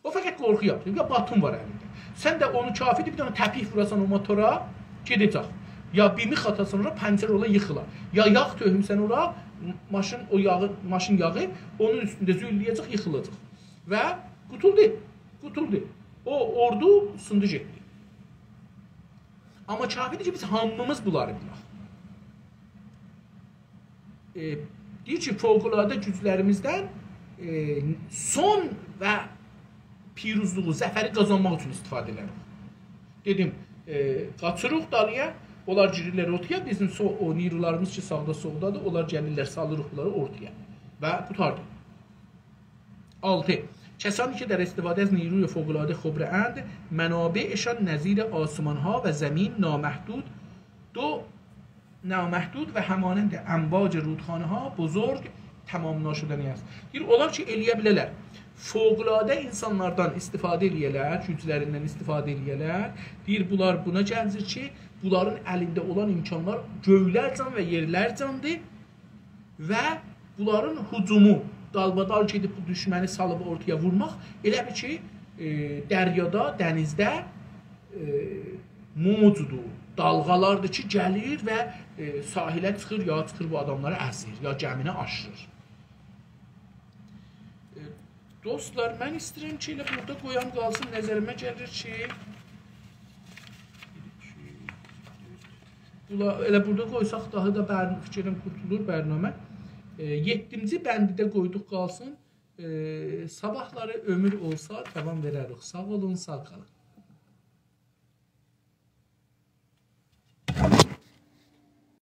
او فقط قورخو یاپیر. یا باتون وار الینده. سن ده اونو کافیدیر، بیر دنه تپیک ووراسان او موتورا، گئده‌جک. یا بیر میخ آتاسان اورا، پنچر اولا، ییخیلا. یا یاغ تؤکومسن اورا، ماشین، او یاغی، ماشین یاغی اونون اوستونده زولله‌یه‌جک، ییخیلاجاق. و قوتولدو. قوتولدو. او اوردو سیندی گئتدی. آمما کافیدیر کی، بیز هامیمیز بونلاری بیلک. ائ، دئییر کی، فوق‌العاده گوجلریمیزدن، ائ، سون و پیروزلوغو، ظفری قازانماق اوچون استفاده ائدریک. دئدیم، ائ، قاچیریق دالییا، اونلار گیریرلر اورتایا، بیزیم سو-، او نیرولاریمیز کی، ساغدا، سولدادیر، اونلار گلیرلر، سالیریق بونلاری اورتایا. و قوتاردی. آلتی. کسانی که در استفاده از نیروی فوق‌العاده خبره‌اند، منابعشان نظیر آسمان‌ها و زمین نامحدود، دو نامحدود و همانند امواج رودخانه‌های بزرگ تمام ناشدنی است. دئییر، اونلار کی، ائله‌یه بیله‌لر فوق‌العاده اینسانلاردان استفاده ائله‌یه‌لر، گوجلریندن استفاده ائله‌یه‌لر. دئییر، بونلار بونا گلیر کی، بونلارین الینده اولان امکانلار گؤیلرجن و یئرلرجندیر. و بونلارین هجومو، دالبادال گئدیب بو دوشمنی سالیب اورتایا وورماق، ائله بیل کی، ائ، دریادا، دنیزده، ائ، موجدور، دالغالاردیر کی، گلیر و، ائ، ساحله چیخیر، یا چیخیر بو آداملاری ازیر، یا گمینی آشیریر. ائ، دوستلار، من ایسته‌ییرم کی، ائله بورادا قویام قالسین، نظریمه گلیر کی، بولا-، ائله بورادا قویساق داها دا بر-، فیکریم قورتولور برنامه. ائ، یئددینجی بندی ده قویدوق قالسین. ائ، صاباحلاری عؤمور اولسا، داوام وئرریک. ساغ اولون، ساغ قالین.